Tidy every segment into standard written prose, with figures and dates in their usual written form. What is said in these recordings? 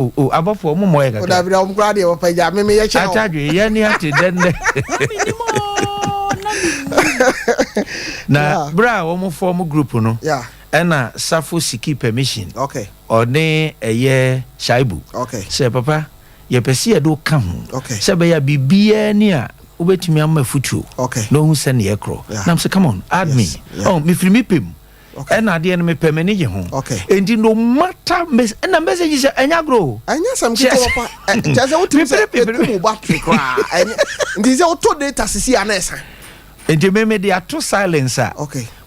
O o abɔfoɔ mo mmɔ yɛ kakra. Dabi na wɔn koraa deɛ wɔpɛ gya meme yɛ kyɛn. Atadwe yɛ ni ate dɛn dɛ. Na bere a wɔn form group no ɛna Safo siki permission ɔne ɛyɛ Shaibu sɛ papa yɛpɛ sɛ yɛde wo ka ho sɛ ɛbɛyɛ a biribiara ni a wobɛtumi ama afutuo na ohu sɛ neɛ ɛkorɔ na sɛ come on add me oh mefiri me pɛ mu. Ɛna adeɛ no mepɛ, m'ani gye ho. Enti no matter mes ɛna message sɛ ɛnyɛ agorɔ o. Ɛnyɛ asɛm ketewa pa. Kyerɛ sɛ wotumi sɛ ɛkum wo battery koraa. Ɛnyɛ nti sɛ wotɔ data sisi a na ɛsa. Nti me mede ato silence a.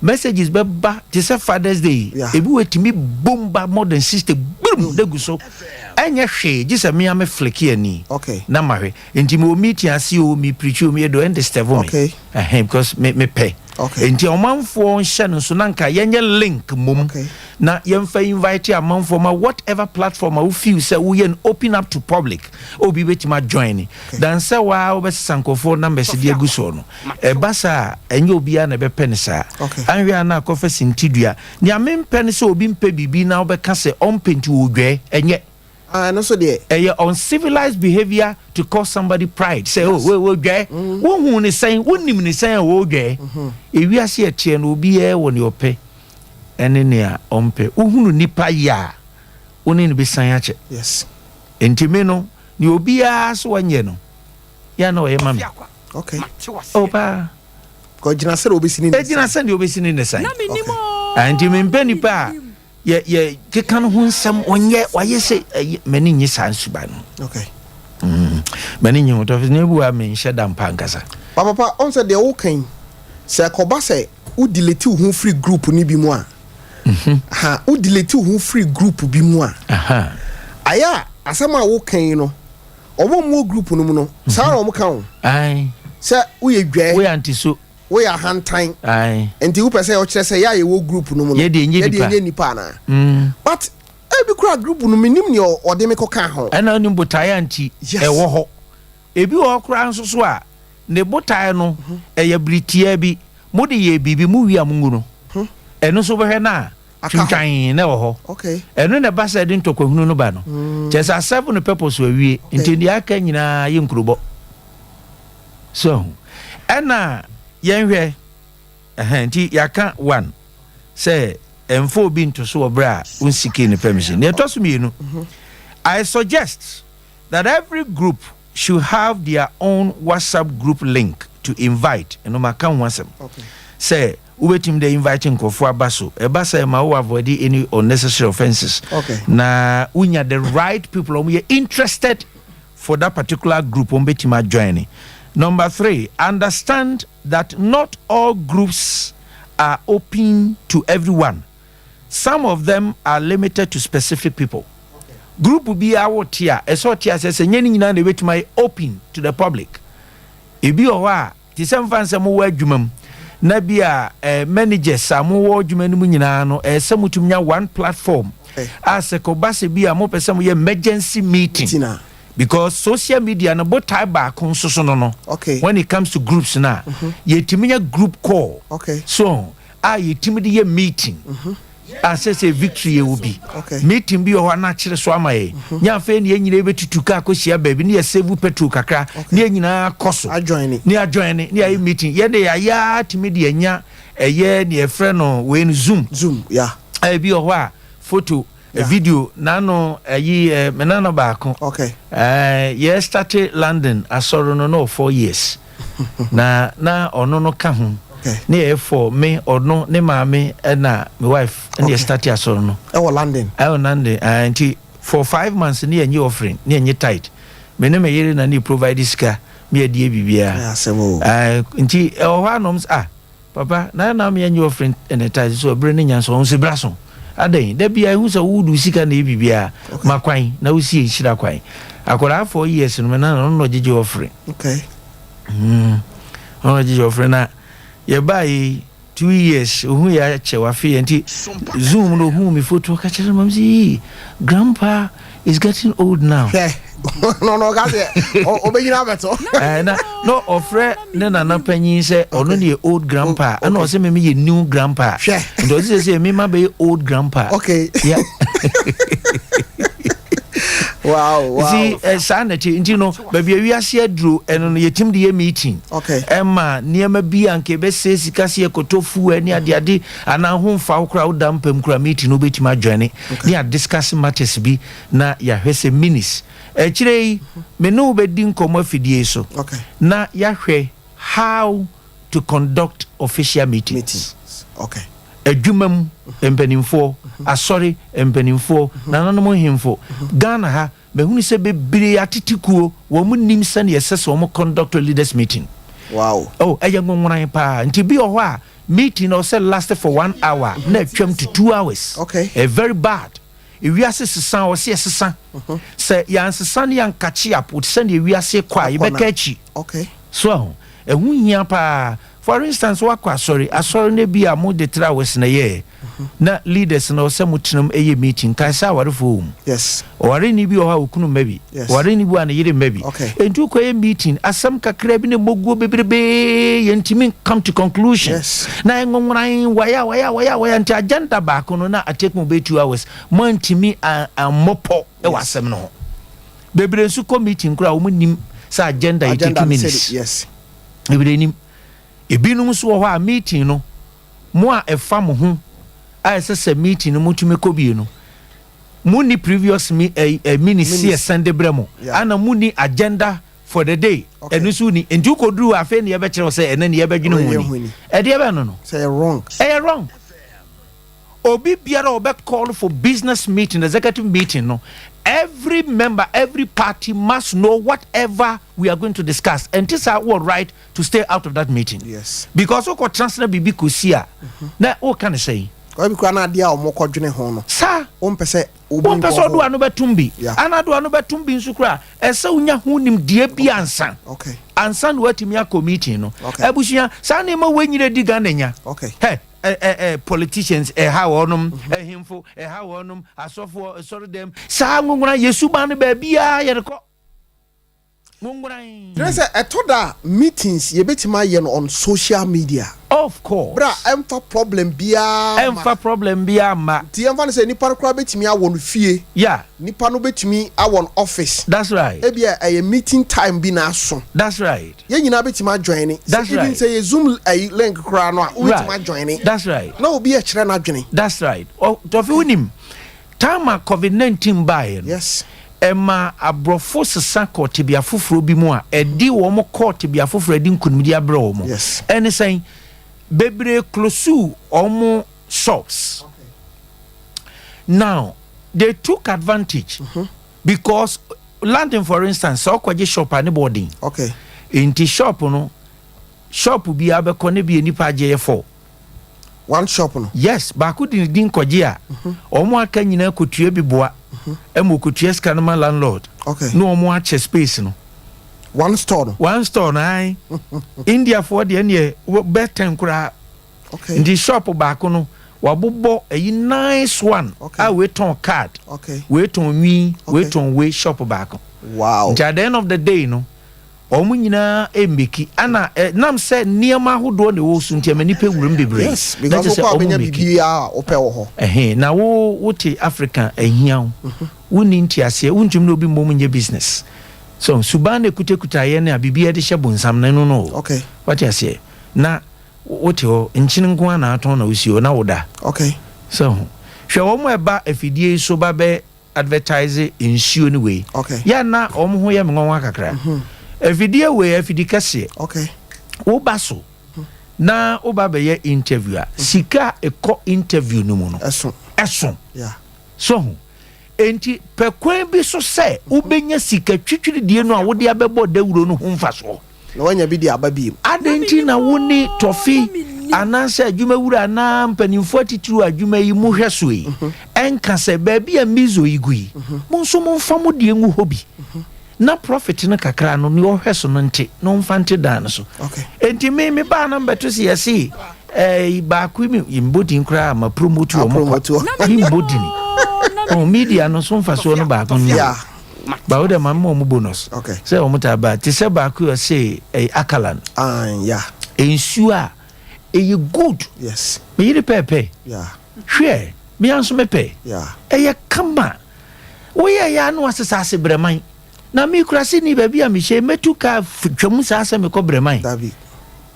Messages bɛba te sɛ Father's Day. Ebi wɔ etumi bom ba more than 60 gbum na egu so. Ɛnyɛ hwee gye sɛ me ara me flick ani na mahwɛ. Nti mewɔ meeting ase o, me preach o, meyɛ do ɛndisturb me. Ɛhɛn because me mepɛ. Okay. Nti ɔmanfoɔ nhyɛ no nso na nka yɛnyɛ link mmom Okay. na yɛmfa invite amanfoɔ ma whatever platform a wo feel sɛ woyɛ no open up to public obi bɛtumi ajoin ne than sɛ waa wobɛsesa nkurɔfoɔ numbers de agu soɔ no. Ɛba saa a ɛnyɛ obiara na ɛbɛpɛ no saa. Okay. Anhwɛ a na akɔfa sintidua. Nea mempɛ ne sɛ obi mpɛ biribi na wobɛka sɛ ɔmpɛ nti ɔredwɛɛ. Ɛnyɛ. Ah, ɛno nso deɛ. Ɛyɛ uncivilized behaviour to call somebody pride sɛ oh wei wodwɛɛ. Wohuu ne sɛn? Wonim ne sɛn a wodwɛɛ? Ewiase a ɛteɛ no obiara wɔ nea ɔpɛ ɛne nea ɔmpɛ. Wohunu nipa yɛ a wo ne no bɛsan akyɛ. Yes. Nti me no nea obiara so ɔnyɛ no yɛ a na ɔyɛ ma me. Okay. Oh paa. Ɛgyina sɛdeɛ wobɛsi ne ne san. Ɛgyina sɛdeɛ wobɛsi ne ne san. Okay. Ah, nti mempɛ nipa a yɛ yɛ keka no ho nsɛm ɔnyɛ wayɛ sɛ ɛyɛ m'ani nye saa nsuba no. Okay. M'ani nye ho tɔfis na ebu a menhyɛ da mpa ankasa. Ba papa ɔn sɛ deɛ woka yi sɛ ɛkɔba sɛ wo delete wo ho firi group no bi mu a ha wo delete wo ho firi group bi mu a ayɛ a asɛm a woka yi no ɔmo a ɔmo wɔ group no mu no saa na ɔmo ka o sɛ woyɛ dwɛɛ woyɛ antiso Woyɛ ahantan. Ae. Nti wopɛ sɛ ɔkyerɛ sɛ yɛ a yɛwɔ group no mu no, Yɛ deɛ nyɛ yɛ deɛ nipa. nyɛ nipa anaa? But ebi koraa group no menim nea ɔde me kɔkaa ho. Ɛna wonim botaeɛ a nti Yes. ɛwɔ hɔ. Ebi wɔ hɔ koraa nso so a, ne botaeɛ no ɛyɛ bere tiaa bi. Mode yɛ biribi, mowie a mongu no. Ɛno nso wobɛhwɛ no a, Aka hɔ. twintwan na ɛwɔ hɔ. Okay. Ɛno na ɛba sɛ ɛde ntɔkwahunu no ba no. Kyerɛ sɛ asɛvo no purpose awie. Okay. Nti deɛ aka nyinaa yɛ nkurobɔ. So ahu? Ɛna yɛnhwɛ, ɛhɛn, nti yɛaka one, sɛ ɛmfa obi nto so wɔ berɛ a wonsikii ne permission. Deɛ ɛtɔ so mmienu, I suggest that every group should have their own WhatsApp group link to invite, ɛno maka ho asɛm, sɛ wobɛtumi de invite nkurɔfoɔ aba so, ɛba sɛ ɛma wo avoid any unnecessary offences, na wonya the right people a wɔyɛ interested for that particular group wɔn bɛtumi ajoin. Number three, understand that not all groups are open to everyone. Some of them are limited to specific people. Group biara wote a, ɛsɛ ɔte aseɛ sɛ nyɛ ne nyinaa na ɛbɛtumi ayɛ open to the public. Ebi wɔ hɔ a, te sɛ mfa nsɛ mowɔ adwuma mu na bi a managers a mowɔ adwuma no mu nyinaa no, ɛyɛ sɛ motumi nya one platform a sɛ kɔba sɛ bi a mopɛ sɛ moyɛ emergency meeting Meeting a. because social media no botae baako nso so no no when it comes to groups no a, yɛtumi nya group call so a yɛtumi de yɛ meeting a sɛ sɛ victory yɛwɔ bi meeting bi wɔ hɔ a na akyerɛ so ama yɛ nyɛ afei ne yɛn nyinaa yɛbɛtutu kaa kɔhyia baabi ne yɛsave petrol kakra ne yɛn nyinaa kɔ so Ajoin. Ne ajoin ne yɛayɛ meeting. Yɛde yɛayɛ ara tumi de anya ɛyɛ ne yɛfrɛ no wei no Zoom. Zoom, yeah. A ebi wɔ hɔ a photo, video n'ano ɛyi ɛ me nana baako. Ɛɛ yɛ starte London asɔre no na ɔwɔ 4 years na na ɔno no ka ho. Ne yɛ four, me, ɔno, ne maame ɛna me wife ɛna yɛ starte asɔre no. Ɛwɔ London. Ɛwɔ London ɛɛ nti for 5 months ne yɛ nye offering ne yɛ nye tithe. Me ne me yere na ne provide sika me yɛ die biribiara. Ɛyɛ asɛm o. Ɛɛ nti ɛwɔ hɔ anom ah papa na na me yɛ nye offering ɛne tithe so ɛbere ne nya nso ɔho sɛ bra so adɛn da bia ehu sɛ wo de sika na yɛ biribiara ma kwan na wosie nhyira kwan. Akwadaa 4 years no me na ɔno na ɔgyegye offering. Ɔno na ɔgyegye offering na yɛbaa yi 2 years ohun yɛ akyɛ wafe yɛ nti Zoom no ohun mi photo ɔka kyerɛ mam sɛ yii grandpa is getting old now. Hwɛ no ɔka sɛ ɔbɛnyina abɛto. Ɛɛ na no ɔfrɛ ne nana panyin sɛ ɔno ne yɛ old grandpa ɛna ɔsɛ mi mi yɛ new grandpa. Hwɛ. Nti ɔsɛ sɛ mi ma bɛyɛ old grandpa. Yeah. See, saa na ɛte. Nti no, baabi a wiase aduro ɛno no, yɛtim de yɛ meeting. Ɛma nneɛma bi a nka ɛbɛsɛ sika sɛ yɛkɔtɔ fuel ne adeade anaa ho mfa wo koraa, woda mpam koraa, meeting no wobɛtumi adwane ne yɛadiscuss matters bi na yɛahwɛ sɛ minis akyire yi me ne wo bɛdi nkɔmmɔ afidie so na yɛahwɛ how to conduct official meetings. Meetings. Adwuma mu mpanimfoɔ, asɔre mpanimfoɔ, nananom nhemfo Ghana ha, mahunu sɛ bebree atete kuo, wɔn mu nim sɛneɛ ɛsɛ sɛ wɔn conduct leaders meeting. Oh, ɛyɛ nwonworan paa. Nti bi wɔ hɔ a, meeting na ɔsɛ last for one hour na atwam to 2 hours. Very bad. Ewiase sesa, ɔsɛ ɛsesa sɛ yɛansesa ne yɛankakye apo sɛdeɛ ewiase kɔ a, yɛbɛka akyi. So aho ɛho hia paa. For instance, wakɔ asɔre, asɔre no bi a mode 3 hours na yɛɛ na leaders na ɔsɛ mo tenam ɛyɛ meeting, kae sɛ awarefoɔ wɔ mu. Ɔwareni bi wɔ hɔ a okunu mma bi. Ɔwareni bi wɔ a ne yere mma bi. Enti wokɔyɛ meeting, asɛm kakra bi ne mmɔguo bebrebee, yɛntumi come to conclusion. Na ɛnwonworan waya waya waya waya. Nti agenda baako no na atake mo bɛyɛ 2 hours, moantumi ammɔ pɔ ɛwɔ asɛm no ho. Bebree nso kɔ meeting koraa, wɔn nim sɛ agenda yɛ agenda 2 no minutes. Bebree nim. Ebinom nso wɔ hɔ a, meeting no mo a ɛfa mo ho a ɛsɛ sɛ meeting no motumi kɔ bie no, mo ni previous minutes Minutes. yɛ send brɛ mo. Ana mo ni agenda for the day. Ɛno nso ni. Nti wokɔduru afei ne yɛbɛkyerɛ wo sɛ ɛnɛ ne yɛbɛdwene Ɔyɛ ho ho ni. Ni. Ɛdeɛ bɛn no Sɛ ɛyɛ wrong. Ɛyɛ wrong. Obi biara a ɔbɛ call for business meeting, executive meeting no, every member, every party must know whatever we are going to discuss. Ɛnti saa, wɔ right to stay out of that meeting. Because wokɔ transfer biribi kɔsi a, na woka ne sɛn? Ɔbi koraa na adeɛ a ɔmo kɔdwene ho no, saa wompɛ sɛ obi wompɛ sɛ ɔdo ano bɛtom bi. Ana do ano bɛtom bi nso koraa, ɛsɛ wonya ho nimdeɛ bi ansa ansa na woatumi akɔ meeting no. Abusua, saa nneɛma wɔnyina di Ghana nya. Hɛ, ɛ ɛ ɛ politicians ɛha wɔnom, ɛhemfo ɛha wɔnom, asɔfoɔ ɛsɔre dɛm saa nwonwona yɛsuban no baabiaa yɛrekɔ nwonwona. Kyerɛ sɛ ɛtɔ da a, meetings yɛbɛtumi ayɛ no on social media. Of course. Berɛ a ɛmfa problem biara ma. Ɛmfa problem biaa ma. Nti yɛmfa no sɛ nipa no koraa bɛtumi awɔ no fie. Nipa no bɛtumi awɔ no office. That's right. Ebia ɛyɛ meeting time bi na aso. That's right. Yɛn nyinaa bɛtumi ajoin. That's even right. sɛ yɛ Zoom ɛyi link koraa no a, wobɛtumi ajoin That's right. na obi ɛkyerɛ n'adwene. That's right. Tɔfi, wonim time a COVID-19 baeɛ no, ɛma aborɔfo sesa kɔ tebea foforɔ bi mu a ɛde wɔn kɔ tebea foforɔ, ɛde nkonimdi abrɛ wɔn. Ɛne sɛn? Bebree close wɔn shops. Now they took advantage because London, for instance, sɛ ɔkɔgye shop a, ne bɔ ɔden. Nti shop no, shop bi abɛkɔ ne bi nipa agye yɛ four. One shop no. Yes, baako de ne din kɔgye a, wɔn aka nyinaa kotua bi boa ɛma okotua sika no ma landlord na wɔn akyɛ space no. One store no. One store na ayi Indiafoɔ deɛ, neɛ bɛtɛn koraa. Nti shop baako no wabobɔ ɛyi nice one a wei tɔn card, wei tɔn nwi, wei tɔn wei, shop baako. Nti at the end of the day no, wɔn nyinaa emeki ana ɛ nam sɛ nneɛma ahodoɔ na ɛwɔ so, nti ɛmɛ nipa wuram bebree. Yes, because Na kyerɛ sɛ wokɔ a ɔmo wobɛnya meki. Biribiara a wopɛ wɔ hɔ. Ɛhɛn, na wo wote Africa, ahia wo, wonni nteaseɛ, wontumi ne obi mmom nyɛ business so suban na ekutakuta yɛ no a biribiara de hyɛ bonsam na ɛno no o. Wate aseɛ? Na wote hɔ, nkyene nko ara na atɔn na wosi hɔ na woda. So hwɛ, wɔn a ɛba afidie yi so ba bɛ advertise nsuo no wei, yɛ na wɔn ho yɛ me nwanwa kakra. Afidie wei, afidi kɛseɛ, woba so na woba bɛyɛ interview a, sika a ɛkɔ interview no mu no ɛso. Ɛso. So ho enti pɛ kwan bi so sɛ wobɛnya sika twitwiridie no a wode abɛbɔ dawuro no ho mfasoɔ. Na wanya bi de aba biem. Adɛn nti na wo ne tɔfe anaasɛ adwumawura anaa mpanimfoɔ atitiriw adwuma yi mu hwɛ so yi ɛnka sɛ baabi a mizo yi gu yi, mo nso momfa mo deɛ ngu hɔ bi na profit no kakra no ne ɔhwɛ so no nte na ɔmfa nte dan no so? Enti me baa na mbɛto sɛ yɛse baako yi mi mbɔ din koraa ma promote wɔ mo Apromote kwa mi mbɔ din. Oh, media no so mfasoɔ no baako no bawo dɛ ma mma ɔmo bonus sɛ ɔmo taa ba te sɛ baako yi, ɔse ɛyɛ Akalan. Ah, yeah. Nsuo a ɛyɛ good. Meyere pɛɛpɛ. Hwɛ, mea nso mepɛ. Ɛyɛ kama. Woyɛ yɛ ano asesa ase brɛman. Na me kura se ni baabi a mehyɛ, mɛtu kaa twam saa sɛ mekɔ brɛman? Dabi.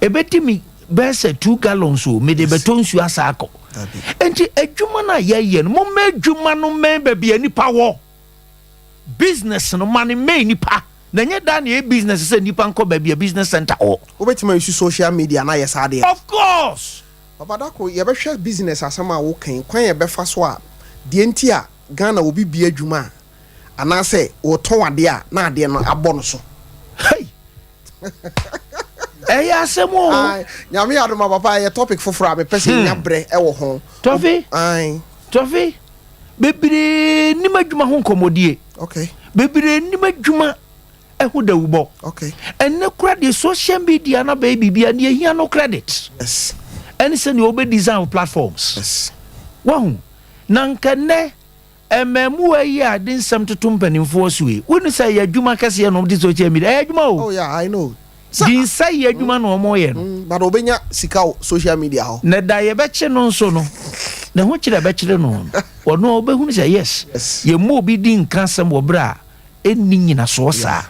Ɛbɛdi me bɛyɛ sɛ 2 gallons o, mede bɛtɔ nsuo asa akɔ. Dabi. Nti adwuma no a yɛyɛ no, momma adwuma no mmɛn baabi a nipa wɔ. Business no, ma no mmɛn nipa, na nyɛ daa na ɛyɛ business sɛ nipa nkɔ baabi a business center wɔ. Wobɛtumi ayi social media na ayɛ saa deɛ? Of course. Papa Dako, yɛbɛhwɛ business asɛm a wokan kwan yɛbɛfa so a deɛ nti a Ghana obi bie adwuma a anaasɛ wɔtɔn adeɛ a na adeɛ no abɔ no so. Hey, ɛyɛ asɛm o. Aye, Nyame yɛ adom a, papa, ɛyɛ topic foforɔ a mepɛ sɛ nya berɛ ɛwɔ ho. Tɔfe. Aye. Tɔfe, bebree nim adwuma ho nkɔmmɔdie. Bebree nim adwuma ɛho dawubɔ. Ɛnɛ kora deɛ, social media na bɛyɛ biribia ne ɛhia no credit ɛne sɛnea wobɛ design wo platforms. Wahu na nka nnɛ mmamuwa yi a de nsɛm toto mpanimfoɔ so yi, wone sɛ ɛyɛ adwuma kɛseɛ na ɔmde social media ɛyɛ adwuma o. Oh yeah, I know. Di nsa yɛ adwuma na ɔmɔyɛ no. But obɛnya sika wɔ social media hɔ. Na da yɛbɛkye no nso no, ne ho kyerɛ bɛkyerɛ no no, ɔno ɔbɛhunu sɛ yes, yɛmmɔ obi di nka asɛm wɔ berɛ a ɛnni nyinasoɔ saa.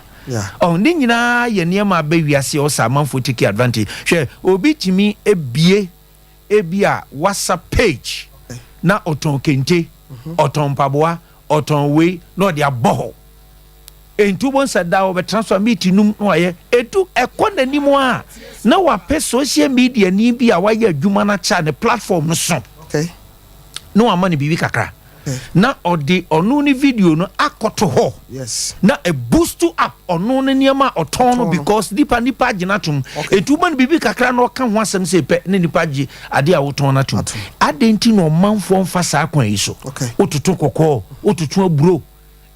Ɔn ne nyinaa yɛ nneɛma a bɛ wiase a ɔsa amanfoɔ take advantage. Hwɛ, obi tumi ebie ebi a WhatsApp page na ɔtɔn kente, ɔtɔn mpaboa, ɔtɔn wei na ɔde abɔ hɔ. Nti wobɔ nsa da wɔbɛtena so a meet num na wayɛ edu ɛkɔ n'anim a na wapɛ social media ni bi a wayɛ adwuma no akyɛ a ne platform no so na wama no biribi kakra na ɔde ɔno ne video no akɔto hɔ na ɛboost up ɔno ne nneɛma a ɔtɔn no Ɔtɔn no. because nipa agyina tom. Etu woma no biribi kakra na ɔka ho asɛm sɛ pɛ ne nipa gye adeɛ a wotɔn no atom. Atom. Adɛn nti na ɔmanfoɔ mfa saa kwan yi so? Wototo kɔkɔɔ, wototo aburo.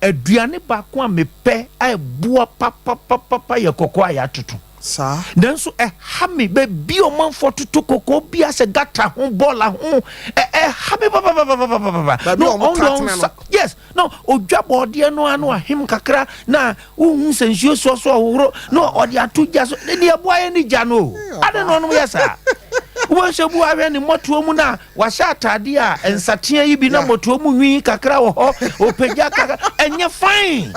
Aduane baako a mepɛ a ɛboa papapapapa yɛ kɔkɔɔ a yɛatoto. Saa. Nanso ɛha me baabi a ɔmanfoɔ toto kɔkɔɔ bi asɛ gutter ho, bɔɔla ho, ɛha me papapapapapa. Baabi a ɔmo ɔno tatena no. Yes, na odwa bɔɔdeɛ no ano ahem kakra na wohu sɛ nsuo soɔ so ɔhohoro na ɔde ato gya so ne deɛ ɛboa yɛ ne gya no o. Ade na ɔnom yɛ saa, wobɛhyɛ bu ahwɛ ne mmɔtoɔ mu no a wahyɛ atadeɛ a nsatea yi bi na mmɔtoɔ mu nwi kakra wɔ hɔ, ɔpagya kakra, ɛnyɛ fine.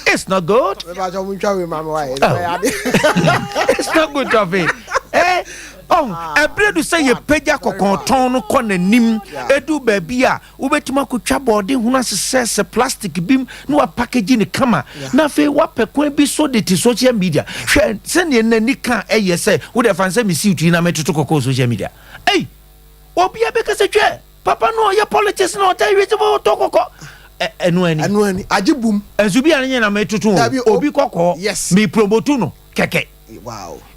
It's not good. Mepa kyɛ mo ntwa wei ma me wayɛ. Oh. Ɛbɛyɛ ade. It's not good, Toffee. Eh? Oh, ɛberɛ du sɛ yɛpagya kɔkɔɔtɔn no kɔ n'anim. Ɛdu baabi a wobɛtumi akɔtwa bɔɔde hono ahyehyɛ sɛ plastic bi mu na wapackage ne kama na afei woapɛ kwan bi so de te social media. Hwɛ sɛneɛ n'ani ka ɛyɛ sɛ wode fa sɛ mesiw tui na metoto kɔkɔɔ social media. Ei, obia bɛka sɛ twɛ papa no ɔyɛ politics na ɔta wie sɛ wɔtɔ kɔkɔ. Ɛno ani. Ɛno ani. Agye bum. Ɛnso bi a ne nyɛ na metoto Dabi, o, obi kɔkɔɔ me promote no kɛkɛ.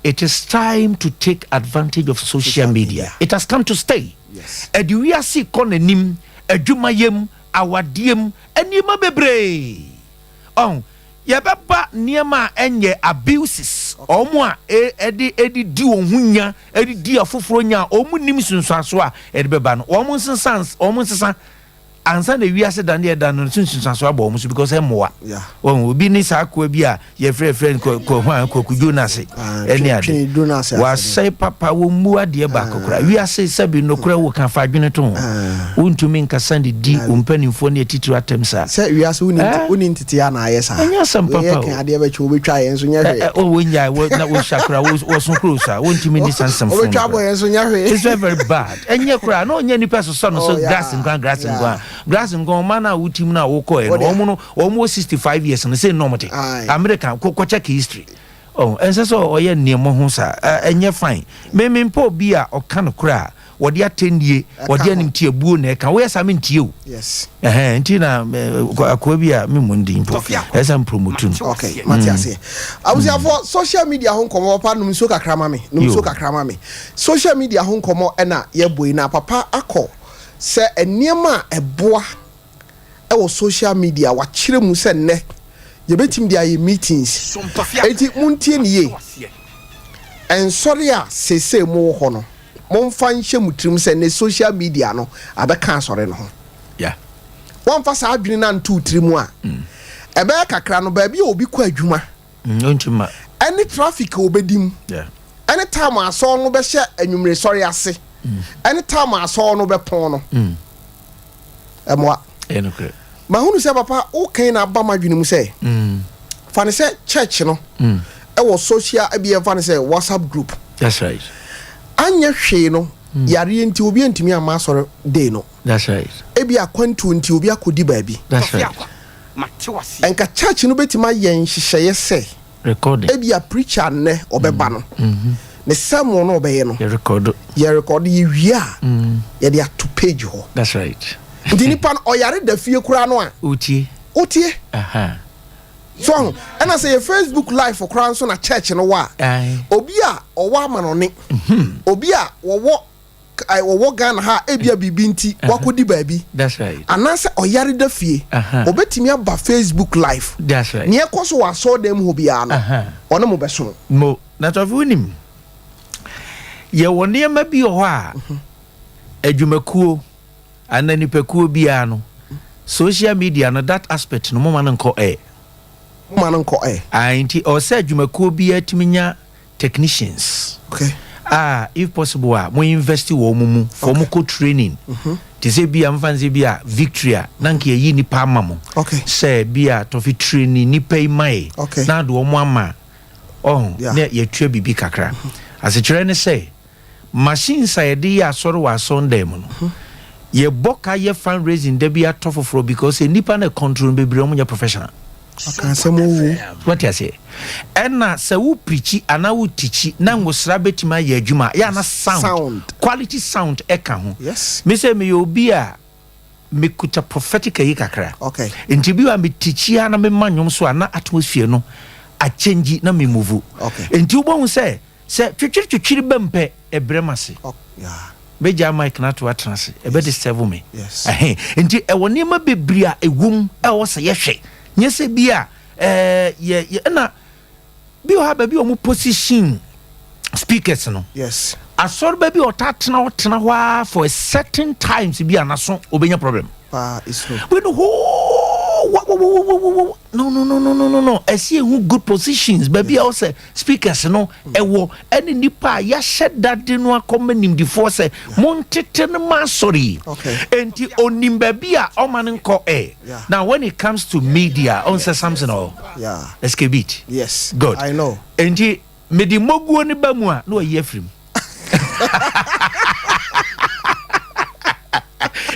It is time to take advantage of social Social media. media. It has come to stay. Ɛde wiase kɔ n'anim, adwumayɛm, awadeɛm, nneɛma bebree. Ɔn, yɛbɛba nneɛma a ɛnyɛ abuses. Ɔmo a ɛde ɛde di wɔn ho nya, ɛde di afoforɔ nya a wɔn nim sunsuanso a ɛde bɛba no. Wɔn nsesa, wɔn nsesa ansa na wiase dan deɛ dan no nso nsunsuanso abɔ wɔn so because ɛmmoa. Wɔn obi ne saa akoa bi a yɛfrɛ frɛ no kɔ kɔ hwan Kwaku Jonas Ah, ɛne ade. Twene Jonas ase. Wasɛe papa, wɔn mu adeɛ baako koraa. Wiase sɛbi nokorɛ wo ka fa adwene to ho. Wontumi nkasa de di wo mpanimfoɔ ne atitiri atɛm saa. Sɛ wiase woni Eh? woni ntete a na ayɛ saa. Ɛnyɛ asɛm papa Wei yɛ o. kan adeɛ bɛkyɛ wobɛtwa yɛn nso nyɛ Ɛ hwee. ɛ o wɔnyae wɔ na wɔhyɛ koraa wɔso kuro saa, wɔntumi ni saa nsɛm fo Wobɛtwa no abɔ koraa. yɛn nso nyɛ hwee. It's very very bad. Ɛnyɛ koraa na ɔnyɛ nipa sosɔ no so. Grass nkwa, grass nkwa, grass nkwa. Ɔma no a wotim no a wokɔɛ no, Wode- wɔn no wɔn wɔ 65 years no sɛ nnɔm te. America kɔ check history. Oh, ɛnsɛ sɛ ɔyɛ nneɛma ho saa. Ɛnyɛ fine. Meme mpa obi a ɔka no koraa a wɔde atɛnnie, Ɛka wɔde ho. animtiabuo na ɛka. Woyɛ saa, mentie o. Ɛhɛn, nti na akoa bi a memmɔ ndin mpo ɛsɛ mpromote no. Okay, mate aseɛ. Abusuafoɔ, social media ho nkɔmmɔ, papa nom nsuo kakra ma me, nom Yo. nsuo kakra ma me. Social media ho nkɔmmɔ ɛna yɛbɔ yi na papa akɔ sɛ nneɛma a ɛboa ɛwɔ social media, wakyerɛ mu sɛ nnɛ yɛbɛtumi de ayɛ meetings. Enti montie ne yie, ɛnsɔre a seesei mowɔ hɔ no, momfa nhyɛ mo tirim sɛ ne social media no abɛka asɔre no ho. Wɔmfa saa adwene no anto wo tiri mu a, ɛbɛyɛ kakra no, baabi a obi kɔ adwuma Ɔntumi ma. Ɛne traffic a obɛdi mu, ɛne time a asɔre no bɛhyɛ anwummere sɔre ase, ɛne time a asɔre no bɛpɔn no, ɛmoa. Ɛyɛ nokorɛ. Mahunu sɛ, papa, wokan na aba m'adwene mu sɛ fa ne sɛ church no ɛwɔ social ebi, yɛmfa ne sɛ WhatsApp group. That's right. Anyɛ hwee no, yareɛ nti obi antumi amma asɔre day no. That's right. Ebi akwantuo nti obi akɔdi baabi. That's right. Ɛnka church no bɛtumi ayɛ nhyehyɛeɛ sɛ recording. Ebi a preacher nnɛ ɔbɛba no, ne sermon no ɔbɛyɛ no, yɛ record. Yɛ record, yɛwie a, yɛde ato page hɔ. That's right. Nti nipa no ɔyare da fie koraa no a, wotie. Wotie. So ɔho ɛna sɛ yɛ Facebook Live koraa nso na church no wɔ a, obi a ɔwɔ amanɔne, obi a wɔwɔ Ghana ha a, ebia biribi nti wakɔdi baabi That's right. anaasɛ ɔyare da fie, obetumi aba Facebook Live. That's right. Nea ɛkɔ so wɔ asɔɔdan mu hɔ biara no, ɔne mo bɛso. Mo na tɔfi, wonim yɛwɔ nneɛma bi wɔ hɔ a adwumakuo anaa nipakuo biara no, social media no, that aspect no, moma no nkɔ ɛ. Moma no nkɔ ɛ. Ah, nti ɔwɔ sɛ adwumakuo biara tumi nya technicians a, if possible a, mo invest wɔ mo mu for mo kɔ training te sɛ bi a mfa nsɛ bi a Victory a, na nka yɛyi nipa ama mo sɛ bi a tɔfi training nipa yi ma yɛ na ade wɔn ama ɔho na yɛtua biribi kakra. Asekyerɛ ne sɛ machines a yɛde yɛ asɔre wɔ asɔndan mu no, yɛbɔ ka yɛ fundraising da bi atɔ foforɔ, because nipa no control no bebree, ɔmo nyɛ professional. Ɔka asɛm owu. Wate aseɛ? Ɛna sɛ wo preach anaa wo teach na nwosra bɛtumi ayɛ adwuma yɛ ana sound, Sound. quality sound ɛka ho. Me sɛ meyɛ obi a mekuta prophetic ayi kakra, nti bi wa meteach a na mema nnwom so a, na atmosphere no akyɛngyi na memove. Nti wobɛhu sɛ twitwiri twitwiri bɛ mpɛ ɛbrɛ m ase. Bɛgya mic no ato atena ase, ɛbɛ disturb me. Ɛhɛn. Nti ɛwɔ nneɛma bebree a ɛwom ɛwɔ sɛ yɛhwɛ, nyɛ sɛ bi a yɛ yɛ ɛna bi wɔ ha baabi a wɔn position speakers no, asɔreba bi a ɔta tena hɔ tena hɔ ara for a certain times bi a, naso obɛnya problem. Paa, it's true. Wey no hoo wa wa wa wa wa wa, no no no no no no no, ɛsi ehu good positions baabi a ɔsɛ speakers no ɛwɔ, ɛne nipa a yɛahyɛ dade no akɔma nimdifoɔ sɛ montete no ma asɔre yi. Enti onim baabi a ɔma no nkɔ ɛ. Now when it comes to media, ɔn sɛ Samson ɔ SK Beat. Good. I know. Enti mede moguo ne ba mu a, na wayi afiri mu.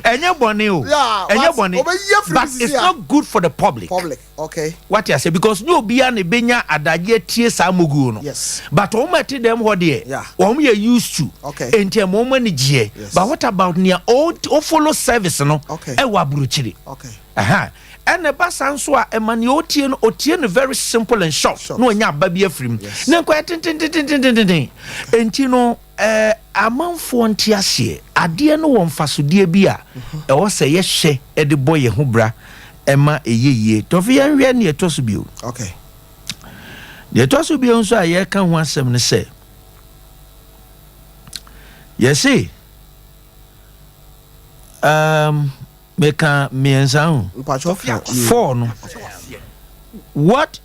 Ɛnyɛ bɔne o. Ɛnyɛ but bɔne, ɔbɛyi afiri mu but sisi it's a. not good for the public. Public, okay. Wate ase? Because ne obiara na ebenya adagye tie saa moguo no. But wɔn a ɛte dɛm hɔ deɛ, wɔn yɛ used to. Enti ɛma wɔn ani gyeɛ. But what about nea o follow service no ɛwɔ aburokyire? Ɛha ɛna ɛba saa nso a, ɛma nea otie no, otie no very simple and short, Short. na ɔnya aba bi afiri mu na nkɔyɛ tentententententen. Enti no amanfoɔ nte aseɛ, adeɛ no wɔ mfasodeɛ bi a ɛwɔ sɛ yɛhyɛ ɛde bɔ yɛn ho bra ɛma ɛyɛ yie. Tɔfi, yɛnhwɛ ne ɛtɔ so bio. Deɛ ɛtɔ so bio nso a yɛreka ho asɛm no sɛ yɛse meka mmiɛnsa ho. Mpatwɔ ka. Four no, what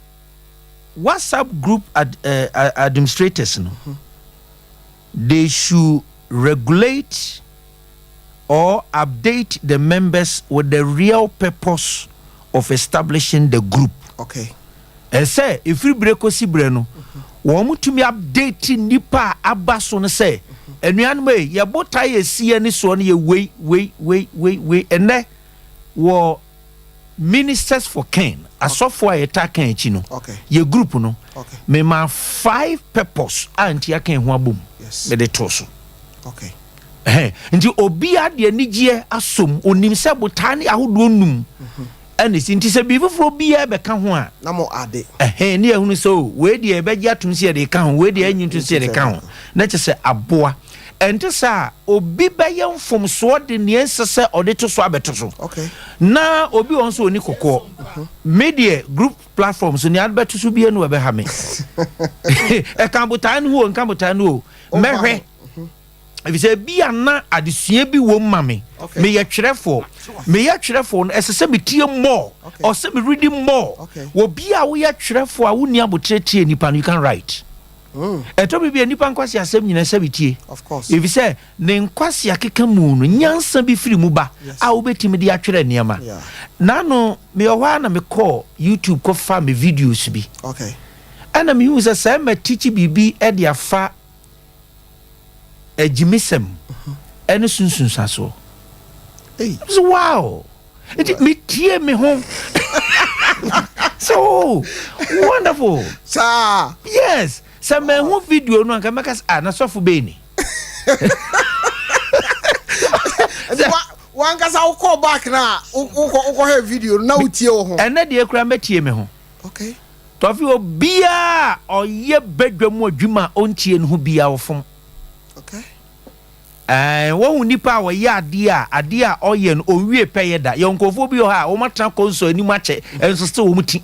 WhatsApp group administrators no, they should regulate or update the members with the real purpose of establishing the group. Ɛsɛ ɛfiri berɛ kɔsi berɛ no, wɔn mo tumi update nipa a aba so no sɛ, anuanom yi, yɛbɔ ta yɛ si ani soɔ no yɛ wei wei wei wei wei. Ɛnɛ wɔ Ministers for Ken, asɔfoɔ a yɛta Ken akyi no, yɛ group no, mema five purpose a nti aka ho abom mede to so. Ɛhɛn. Nti obiara de anigyeɛ asom, onim sɛ botaa ne ahodoɔ num ɛna si. Nti sɛ biribi foforɔ biara bɛka ho a, Na mo ade. Ɛhɛn, ne yɛhunu sɛ o, wei deɛ yɛbɛgye atom sɛ yɛde ka ho, wei deɛ ɛnyi nto sɛ yɛde ka ho, na kyɛ sɛ aboa. Ɛnte sɛ a obi bɛyɛ mfomsoɔ de nea ɛnsɛ sɛ ɔde to so abɛto so, na obi wɔ nso ɔni kɔkɔɔ. Me deɛ, group platform so, nea ade bɛto so bia no ɛbɛha me. Ɛka botaa no ho o, nka botaa no o, mɛhwɛ, efisɛ bi ana adesua bi wɔ mu ma me. Meyɛ twerɛfoɔ. Meyɛ twerɛfoɔ no, ɛsɛ sɛ metie more, ɔsɛ me reading more. Obi a woyɛ twerɛfoɔ a wonni abotire tie nipa no, you can write. Ɛtɔ bi bi a nipa nkwasi asɛm nyinaa sɛ bi tie. Of course. Efi sɛ ne nkwasi akeka mu no, nyansa bi firi mu ba a wobɛtumi de atwerɛ nneɛma. Nano meyɛ hɔ a na mekɔɔ YouTube kɔfa me videos bi. Ɛna mehu sɛ sɛ ma tikyi biribi de afa agyimisɛm ɛne sunsunsasoɔ. Hey. So wow, nti metie me ho so wonderful. Saa. Yes, sɛ mahu video no anka mɛka sɛ, ah, na sɔfo bɛyi ni. Nti wankasa wokɔ back na wokɔhwɛ video no na wotie wo ho. Ɛnɛ deɛ kura mɛtie me ho. Tɔfi, obiaa a ɔyɛ badwa mu adwuma a ɔntie no ho biaa ɔfom. Ɛɛ, wɔhu nipa a ɔyɛ adeɛ a adeɛ a ɔyɛ no ɔnwie pɛyɛ da. Yɛ nkurɔfoɔ bi wɔ hɔ a wɔn atena kɔnsɔ anim akyɛ, ɛnso still wɔn ti.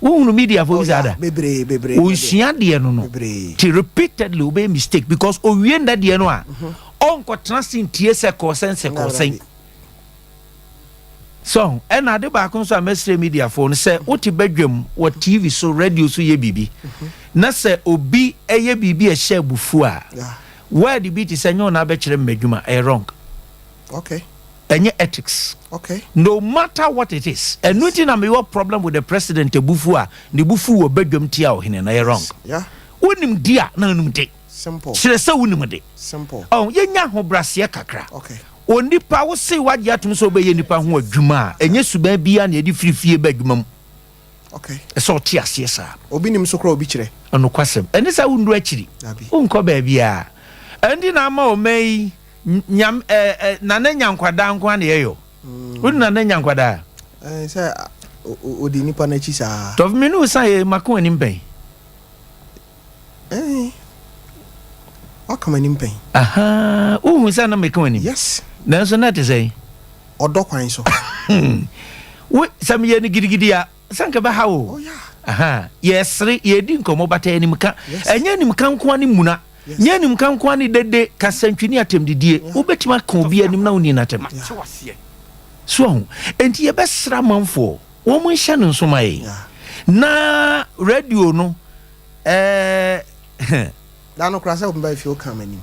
Wohunu mediafoɔ bi saa da? Bebree, bebree. Ɔnsua adeɛ no. Bebree. Ti repeatedly wobɛyɛ mistake because owie nda deɛ no a ɔnkɔtena se ntie sɛ kɔɔsɛn sɛ kɔɔsɛn. So ɛna ade baako nso a mɛsrɛ mediafoɔ no sɛ wote badwam wɔ TV so, radio so yɛ biribi na sɛ obi ɛyɛ biribi a ɛhyɛ abufuo a, word bi te sɛ nyɛ ɔna abɛkyerɛ me m'adwuma, ɛyɛ wrong. Ɛnyɛ ethics. No matter what it is. Ɛno nti na mewɔ problem with the president abufuo a ne bufu wɔ badwam tia ɔhene no, ɛyɛ wrong. Wonim di a na wonim de. Simple. Kyerɛ sɛ wonim de. Simple. Ɔn yɛnya ahobraseɛ kakra. Onipa wo se wagye atom sɛ wobɛyɛ nipa ho adwuma a, ɛnyɛ suban biara na yɛde firi fie ba adwuma mu. Ɛsɛ ɔte aseɛ saa. Obi nim so koraa obi kyerɛ. Ɔnokwasɛm ɛne sɛ wondu akyiri. Dabi. Wonkɔ baabiaa. Ɛnti na ama ɔma yi nyam ɛ ɛ nana nya nkwadaa nko a na yɛyɔ. Wode nana nya nkwadaa? Sɛ odi nipa n'akyi saa. Tɔfi me ne wo sa yɛ mako anim pɛn. Waka m'anim pɛn. Aha, wohu sɛ na meka w'anim? Yes. Nanso na ɛte sɛn? Ɔdɔ kwan so. Wo sɛ meyɛ no gidigidi a, sɛ nka bɛha wo. Oh yeah. Aha, yɛsere, yɛdi nkɔmmɔ bata animka. Ɛnyɛ animka nko ne mmuna. Nyɛ animka nko ne dede, kasantwi ne atɛmdidie. Wobɛtumi aka obi anim na wonni n'atɛm. So ahu. Enti yɛbɛsrɛ amanfoɔ, wɔn nhyɛ no nso ma yɛn. Na radio no, Da no koraa sɛ wobɛba fie woka m'anim.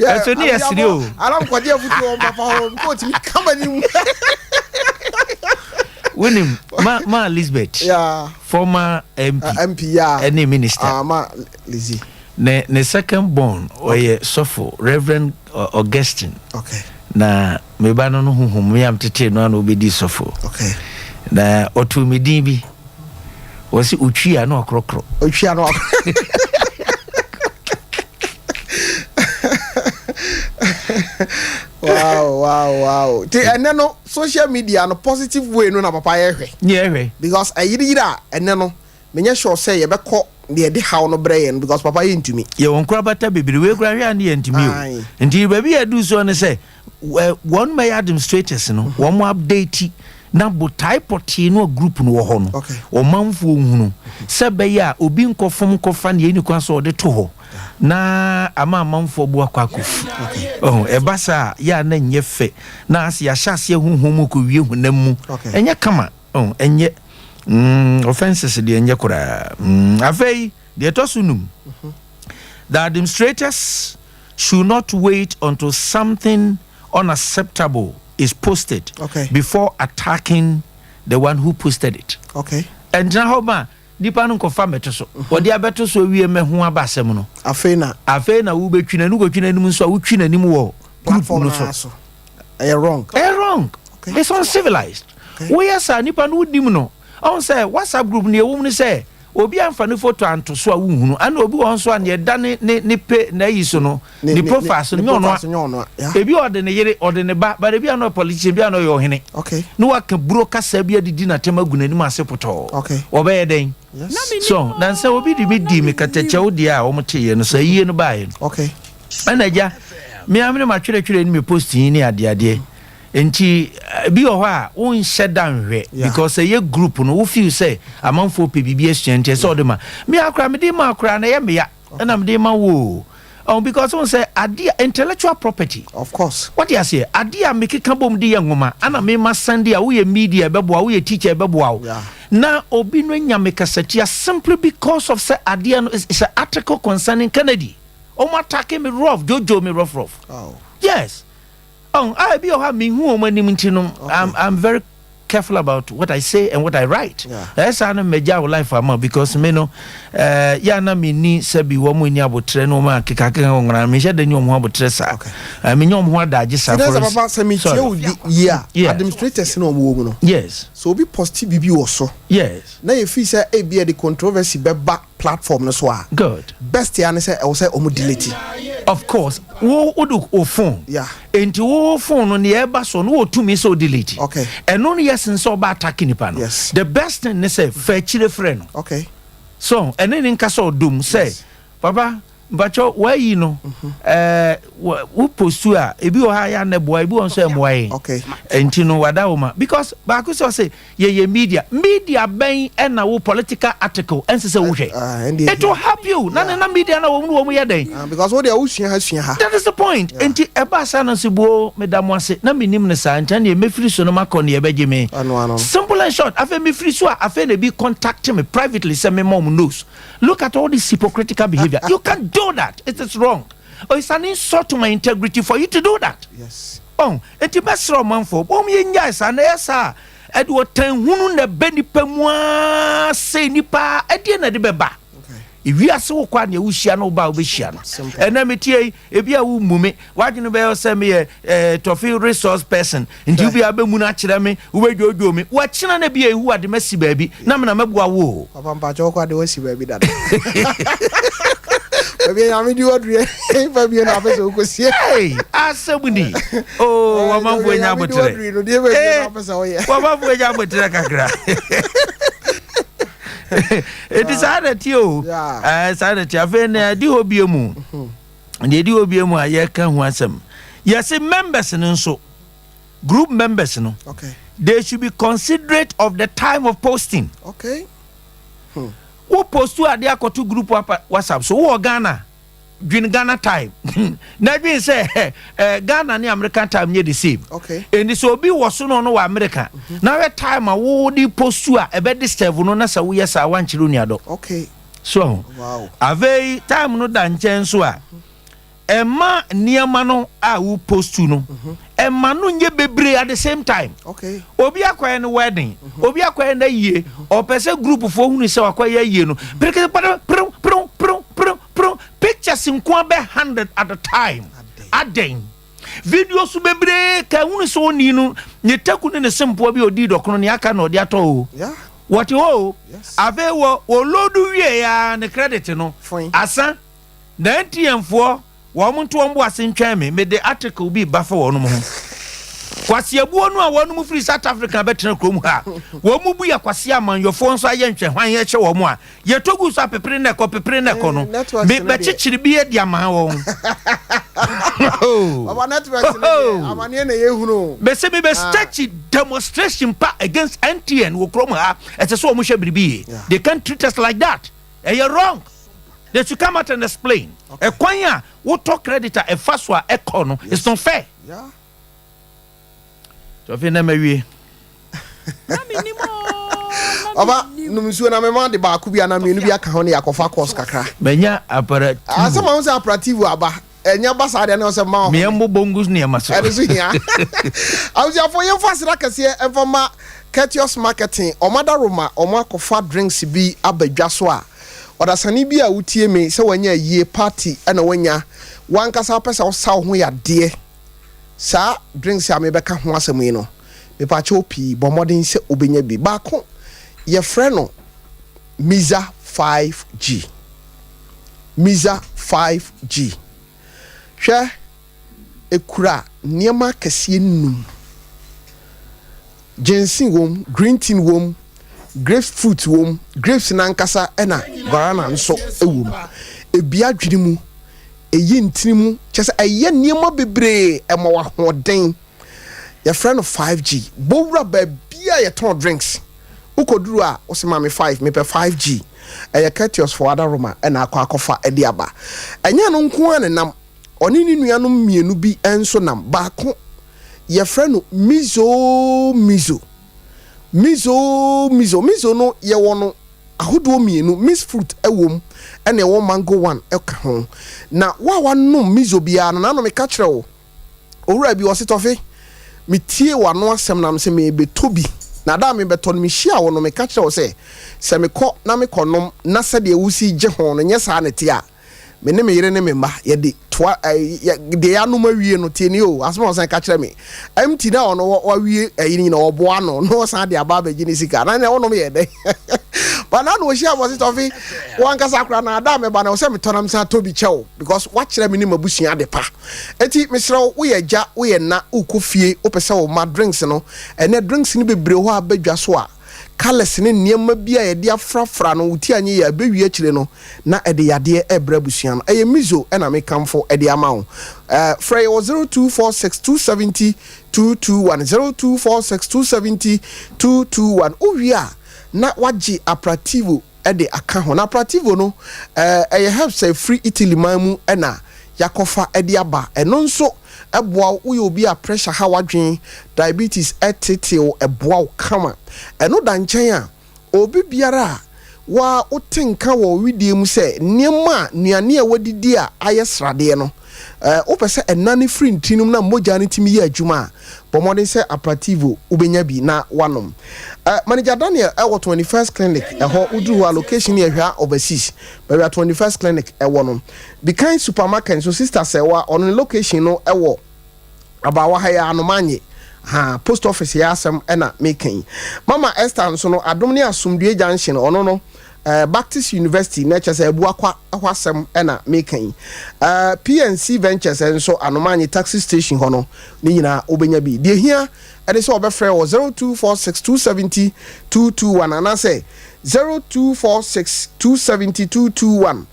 Ɛso ne yɛsere o. Ara nkɔgye afutuo wɔn papa hɔ nkɔ otumi ka m'anim. Wonim ma Elizabeth, former MP, MP, yeah. Ɛne minister. Ah, ma Lizzie. Ne second born ɔyɛ sɔfo Reverend Augustine. Na me ba no honhom me am tete no ana obɛdi sɔfo. Na ɔtoo me din bi. Wɔsi otwi a na ɔkorɔkorɔ. Otwi a na ɔkorɔkorɔ. Wow. Ti ɛnɛ no social media no positive way no na papa yɛ hwɛ. Yɛ hwɛ. Because ɛyere a ɛnɛ no menyɛ sure sɛ yɛbɛkɔ deɛ ɛde haw no brɛ yɛn because papa yɛ ntumi. Yɛwɔ nkorabata bebree wei kora hwɛ a ne yɛ ntumi o. Nti baabi yɛ du soɔ ne sɛ wɔn mɛyɛ administrators no, wɔn update na botae pɔtee no a group no wɔ hɔ no, ɔmanfoɔ hunu sɛ bɛyɛ a obi nkɔfom nkɔfa nea ɛni kwan sɛ ɔde to hɔ na ama amanfoɔ bo akɔ akɔfu. Ɔho ɛba saa a yɛ a na nyɛ fɛ na ase yɛahyɛ aseɛ honhom mu kɔwie honam mu. Ɛnyɛ kama. Ɔho ɛnyɛ offenses deɛ ɛnyɛ koraa. Afei deɛ ɛtɔ so num, the administrators should not wait until something unacceptable is posted before attacking the one who posted it. Ɛngyina hɔ ma nipa no nkɔfa mmɛto so. Wɔde abɛto so awie mɛho aba asɛm no. Afei na. Afei na wobɛtwi n'anim, kɔtwi n'anim nso a wotwi n'anim wɔ group platform no naa so. So. Ɛyɛ wrong. Ɛyɛ wrong. It's uncivilized. Woyɛ saa nipa no wonim no. Ɔn sɛ WhatsApp group no yɛwɔ mu no sɛ obi amfa ne photo anto so a wohunu, ana obi wɔ hɔ nso a neɛ ɛda ne pe n'ayi so no, ne profile so no nyɛ ɔno profile so nyɛ ɔno a. A ebi ɔde ne yere, ɔde ne ba, but ebi ano yɛ politician, ebi ano yɛ ɔhene ne waka buro kasa bi adidi n'atɛm agu n'anim ase pɔtɔɔ. Wɔbɛyɛ dɛn? So na nsɛ obi de mi di mi katakyɛw deɛ a wɔn te yɛ no sɛ yie no baayɛ no. Ɛna agya me amene ma twerɛtwerɛ ne me post yi ne adeadeɛ nti bi wɔ hɔ a wonhyɛ da nhwɛ because ɛyɛ group no wo feel sɛ amanfoɔ pɛ biribi asua nti ɛsɛ ɔde ma me akora, mede ma akora na ɛyɛ meya ɛna mede ma wo o, because wɔn sɛ adeɛ intellectual property. Of course. Wɔte aseɛ, adeɛ a mekeka bom de yɛ nwoma ana mema sande a woyɛ media ɛbɛboa, woyɛ teacher ɛbɛboa wo. Na obi no anya me kasatia simply because of sɛ adeɛ no is an article concerning Kennedy. Ɔmo attack me rough, jojo me rough rough. Yes. Oh, ah, ebi wɔ hɔ a mehu wɔn anim nti no, I'm very careful about what I say and what I write. Ɛyɛ saa no mmɛgya wo life ama because me no yɛ ana menni sɛbi wɔn ani abotrɛ no wɔn akekakeka wɔn nwona mehyɛ da ni wɔn ho abotrɛ saa. Menyɛ wɔn ho adagye saa. Sinɛ sɛ papa sɛ metie wo yie a, administrators na wɔn wɔ mu no. So obi post biribi wɔ so. Na yɛfii sɛ ebi yɛde controversy bɛba platform no so a. Best ya ne sɛ ɛwɔ sɛ ɔmo delete. Of course, wo de o phone. Nti wo phone no nea ɛba so no wɔ tumi sɛ o delete. Ɛno no yɛ sen sɛ ɔba attack nipa no. The best thing ne sɛ fa akyire frɛ no. So ɛne ne nka sɛ ɔdom sɛ papa mpakyɛ wayi no, wo post a, ebi wɔ ha yɛ anɛboa, ebi wɔ nso ɛmoa yɛn. Nti no wada wo ma because baako sɛ ɔsɛ yɛyɛ media bɛn ɛna wo political article ɛnsɛ sɛ wohwɛ. Ah, it will help you na ne na media na wɔn mu wɔn yɛ dɛn. Ah, because wo deɛ wosua ha sua ha. That is the point. Nti ɛba saa no nso buo meda mo ase na menim no saa nkyɛn deɛ mɛfiri so no makɔ ne yɛbɛgye me. Ano ano. Simple and short. Afei mefiri so a, afei na ebi contact me privately sɛ me mom knows. Look at all this hypocritical behavior. You can't do that. It is wrong. Oh, it's an insult to my integrity for you to do that. Oh, enti bɛsrɛ ɔmanfoɔ wɔn yɛ nyae saa na ɛyɛ saa ɛde ɔtɛn hunu na ɛbɛ nipa mu aa sɛ nipa ɛdeɛ na ɛde bɛba ewiase wo kɔ a nea wohyia no woba a wobɛhyia no. Ɛnɛ metie yi, ebi a wommu me wadwene bɛyɛ sɛ meyɛ tɔfe resource person nti wobi a bɛmu no akyerɛ me, wobɛdwodwo me wakyena no bi a ɛhu ade masi baabi na mena mɛboa wo. Papa mpakyɛ, wokɔ ade wasi baabi dada, baabi a Nyame de wadurɛ baabi na apɛ sɛ wokɔsie. Hey, asɛm ni oh, wɔmanfoɔ nya aboterɛ, wɔmanfoɔ nya aboterɛ kakra. Ɛnti saa na tie o, saa na tie. Afei na ɛdi hɔ bie mu deɛ, ɛdi hɔ bie mu a yɛka ho asɛm, yɛse members no nso, group members no, they should be considerate of the time of posting. Wo post adeɛ akɔto group WhatsApp so, wowɔ Ghana, dwene Ghana time na dwene sɛ Ghana ne American time nyɛ the same. Ɛnti sɛ obi wɔ so no, ɔno wɔ America na hwɛ time a wode post a ɛbɛ disturb no na sɛ woyɛ saa wankyerɛ onuadɔ. So afei time no da nkyɛn so a, ɛma nneɛma no a wo post no, ɛma no nyɛ bebree at the same time. Obi akɔyɛ no wedding, obi akɔyɛ no ayie, ɔpɛ sɛ group foɔ hunu sɛ wakɔyɛ ayie no, pirikiri pɛrɛm pɛrɛm pɛrɛm pɛrɛm pɛrɛm pɛrɛm, pictures nko abɛ 100 at the time. Adɛn? Video so bebree ka ehunu sɛ oni no ne taku ne ne sempoa bi a odi dɔkono ne aka na ɔde atɔ o. Wɔte hɔ o. Afei wɔ load wie ya ne credit no asa na MTN foɔ wɔn nto wɔn bo ase ntwɛn me, mede article bi ba fa wɔn ho. Kwasiabuo no a wɔn mu firi South Africa bɛtena kurom ha, wɔn mu bu yɛ kwasia amanyɔfoɔ nso ayɛ nhwɛ hwan ɛhyɛ wɔn a yɛtɔ gu so a pepere na ɛkɔ, pepere na ɛkɔ no. Networks me no deɛ. Bɛkyekyere bi adi ama wɔn. Papa, networks no deɛ, amanneɛ na yɛhunu. Bɛsɛ mi bɛ stage demonstration pa against MTN wɔ kurom ha. Ɛsɛ sɛ wɔn hyɛ biribi yie. They can't treat us like that. Ɛyɛ wrong. They should come out and explain ɛkwan a wotɔ credit a ɛfa so a ɛkɔ no. It's not fair. Tɔfe na ma wie. Ɔba nom nsuo na mema de baako bi anaa mmienu bi aka ho ne yɛakɔfa course kakra. Manya apparativo. Asɛm a wo sɛ apparativo aba ɛnya ba saa deɛ ne wo sɛ ma. Meɛ mbɔ bongus nneɛma so. Ɛno so hia. Abusuafoɔ, yɛmfa aseda kɛseɛ ɛmfa ma Courteous Marketing. Ɔmo roma ɔmo akɔfa drinks bi aba dwa so a ɔdasani bi a wotie me sɛ wanya ayie party ɛna wanya wankasa wopɛ sɛ wosa wo ho yadeɛ, saa drinks a mebɛka ho asɛm yi no, mepakyɛw pii, bɔ mmɔden sɛ wobɛnya bi. Baako yɛfrɛ no Miza 5G, Miza 5G. Hwɛ, ekura nneɛma akɛseɛ num: ginseng wom, green tea wom, grapefruit wom, grapes nankasa ɛna guarana nso wom. Ebi adwene mu, eyi ntini mu, kyɛ sɛ ɛyɛ nneɛma bebree, ɛma wɔ ahoɔden. Yɛfrɛ no 5G. Bowura baabi a yɛtɔn drinks, wokɔduru a wosɛ maame 5, mepɛ 5G. Ɛyɛ Courteous for adaroma ɛna akɔ akɔfa ɛde aba. Ɛnyɛ no nko a ne nam, ɔne ne nuanom mmienu bi nso nam. Baako yɛfrɛ no Mizo Mizo. Miso, miso, miso no, yɛwɔ no ahodoɔ mmienu: mixed fruit ɛwɔ mu, ɛna ɛwɔ mango one ɛka ho. Na wo a wanom miso biara no, nanom meka kyerɛ wo, owura bi ɔse, "Tɔfe, metie w'ano asɛm nam sɛ mebɛtɔ bi." Na da a mebɛtɔ no, mehyia wo no, meka kyerɛ wo sɛ mekɔ na mekɔnom na sɛdeɛ wosi gye ho no nyɛ saa ne te a, me ne me yere ne me mma yɛde toa deɛ yɛanom awie no. Tie ni o, asɛm a ɔsan ka kyerɛ me mt na ɔno wawie ɛyi no nyina, ɔboa no na ɔsan de aba abɛgye ne sika na nea wɔnom yɛ dɛ ba na ɔhyia bɔ se, "Tɔfe, wankasa koraa na ada a meba no sɛ metɔ nam san tɔ bi kyɛw because wakyerɛ me ne mabusua ade pa." Eti mesrɛ wo, woyɛ agya, woyɛ na wokɔ fie, wopɛ sɛ wo ma drinks no, ɛnɛ drinks no bebree hɔ a bɛdwa so a colours ne nneɛma bi a yɛde afrafra no, wo ti anyɛ yɛ abɛwie akyire no na ɛde yadeɛ ɛbrɛ abusua no. Ɛyɛ miso ɛna mekamfo ɛde ama wo. Frɛ yɛ wɔ 0246 270 221, 0246 270 221. Wowie a, na wagye Aprativo ɛde aka ho. Na Aprativo no, ɛyɛ herbs a ɛfiri Italy man mu ɛna yakɔfa ɛde aba. Ɛno nso ɛboa wo. Woyɛ obi a pressure ha wadwen, diabetes ɛtetew, ɛboa wo kama. Ɛno da nkyɛn a, obi biara a wa wote nka wɔ widie mu sɛ nneɛma a nnuane a wadidi a ayɛ sradeɛ no, wopɛ sɛ ɛna no firi ntinom na mogya no tumi yɛ adwuma a, bɔ mmɔden sɛ Aprativo wobɛnya bi na wanom. Manager Daniel ɛwɔ 21st Clinic ɛhɔ. Woduru hɔ a, location yɛ Hwɛ Overseas, baabi a 21st Clinic ɛwɔ no. Bikan Supermarket nso, sister Sɛwa, ɔno ne location no ɛwɔ Abawa ha yɛ Anomanye ha, post office yɛ asɛm ɛna meka yi. Mama Esther nso no, Adom ne Asomdue Junction, ɔno no Baptist University na ɛkyɛ sɛ Abuakwa ɛhɔ asɛm ɛna meka yi. PNC Ventures nso, Anomanye taxi station hɔ no, ne nyinaa wobɛnya bi. Deɛ hia ɛde sɛ wɔbɛfrɛ wɔ 0246 270 221 anaasɛ 0246 270 221,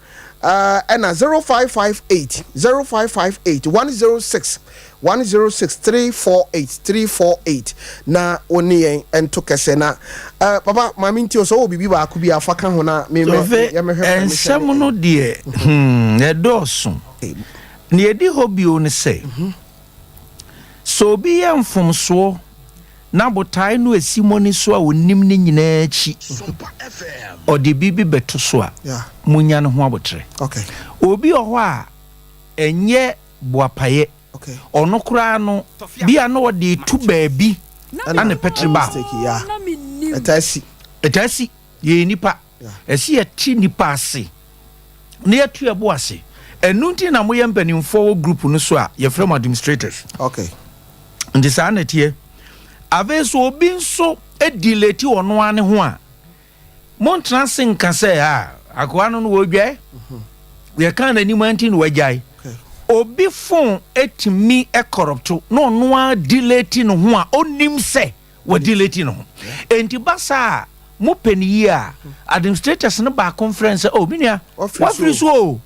ɛna 0558, 0558 106 106 348 348 na wo ne yɛn nto kɛsɛ. Na papa, maame, nti o sɛ wɔ biribi baako bi afa ka ho na me yɛmɛhwɛ. Nsɛm no deɛ, ɛdɔɔso. Nea ɛdi hɔ bio ne sɛ, sɛ obi yɛ mfomsoɔ na botae no esi mo ni so a onim ne nyinaa akyi, ɔde biribi bɛto so a, munya ne ho abotrɛ. Obi wɔ hɔ a ɛnyɛ boapayɛ, ɔno koraa no bia na ɔde tu baabi na ne pɛtiri ba. Ɛtaa si. Ɛtaa si. Yɛyɛ nipa, ɛsi yɛte nipa ase na yɛtu ɛbo ase. Ɛnu nti na moyɛ mpanimfoɔ wɔ group no so a yɛfrɛ mo administrators. Nti saa na ɛteɛ. Afei so, obi nso delete ɔno ara ne ho a, montena se nka sɛ a akoa no wɔdwae, yɛka n'anim anti na wagyae. Obi phone etumi ɛcorrupt na ɔno ara delete ne ho a ɔnim sɛ wɔdelete ne ho. Enti ba saa a, mopɛ ne yie a, administrators no baako mfrɛ n sɛ, "Oh, me nua, wafiri so o."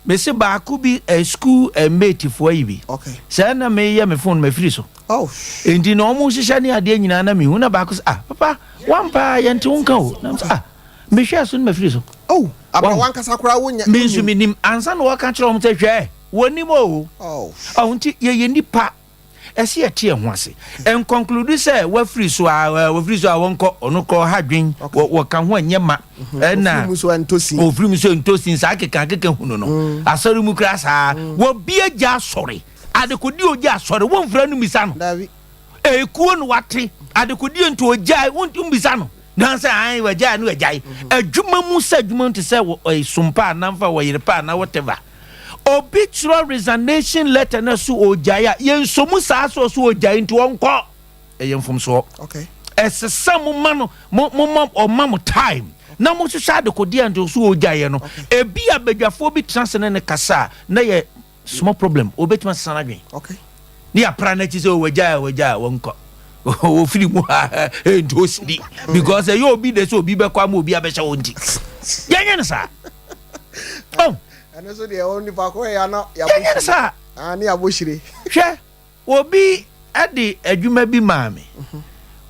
Mese baako bi school mate foɔ yi bi sɛ na meyɛ me phone mafiri so. Enti na ɔmo hyehyɛ ne adeɛ nyinaa na mehu na baako sɛ, "Ah, papa, wampa yɛnte wo nka o." Na sɛ, "Ah, mehwɛ so no mafiri so." Oh, abra wankasa koraa wonya. Me nso menim ansa na wɔka kyerɛ ɔmo sɛ, "Hwɛ, wɔnim o." Ɔho nti yɛyɛ nipa, ɛsɛ yɛte yɛn ho ase. Nconclude sɛ wafiri so a, wafiri so a, wɔnkɔ ɔno kɔ ha dwen wɔka ho ɛnyɛ ma ɛna ofiri mu so ntosin saa keka keka hunu no. Asɔre mu kura saa, wɔbi agya asɔre adekodi ogya asɔre, wɔmfra no misa no ekuo no wate adekodi nti ogya wɔmbisa no nansa ayi wagya no wagya. Adwuma mu sɛ adwuma mu te sɛ sompa anamfa wɔyere pa ana whatever, obi twerɛ resignation letter na so ogyae a, yɛnsomu saa so ogyae nti wɔnkɔ, ɛyɛ mfomsoɔ. Ɛsɛ sɛ mo ma no mo ma ɔma mo time na mo hyehyɛ adekodeɛ nti so ogyaeɛ no. Ebi a badwafoɔ bi tena se ne ne kasa a, na yɛ small problem, obetumi asesa n'adwene ne yɛapra n'akyi sɛ wagyae wagyae, wɔnkɔ, wɔfiri mu ha nti osiri because ɛyɛ obi de sɛ obi bɛkɔ ama obi abɛhyɛ wɔn nti yɛnyɛ no saa. Oh, ɛno so deɛ, ɔno nipa kɔ yɛ ana? Yɛnyɛ no saa. Ne abɔhyire. Hwɛ, obi de adwuma bi maa me,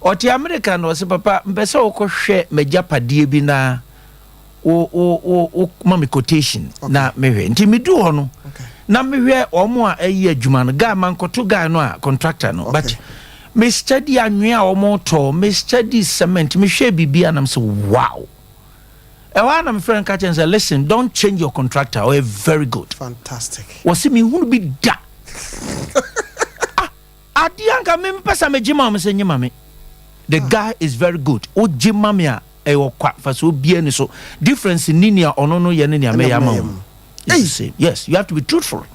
ɔte Amerika, na ɔsɛ, "Papa, mpɛ sɛ wokɔhwɛ m'agyapadeɛ bi na wo wo wo wo ma me quotation." Na mehwɛ nti meduru hɔ no na mehwɛ ɔmo a ɛyɛ adwuma no guy, ma nkɔto guy no a contractor no, but. Me study anwea a wɔn tɔ, me study cement, me hwɛ biribi anam sɛ wow. Ɛhɔ a na me frɛ no ka kyerɛ no sɛ, "Listen, don't change your contractor, ɔyɛ very good." Fantastic. Wɔsi mi hunu bi da. Ah, adeɛ anka me mpɛ sɛ megye ma wɔn sɛ nye ma me. The guy is very good. Wogye ma me a, ɛyɛ ɔkwa fa so obiara ni so difference ni nea ɔno no yɛ ne nea mɛyɛ ama wɔn. It's the same. Yes, you have to be truthful.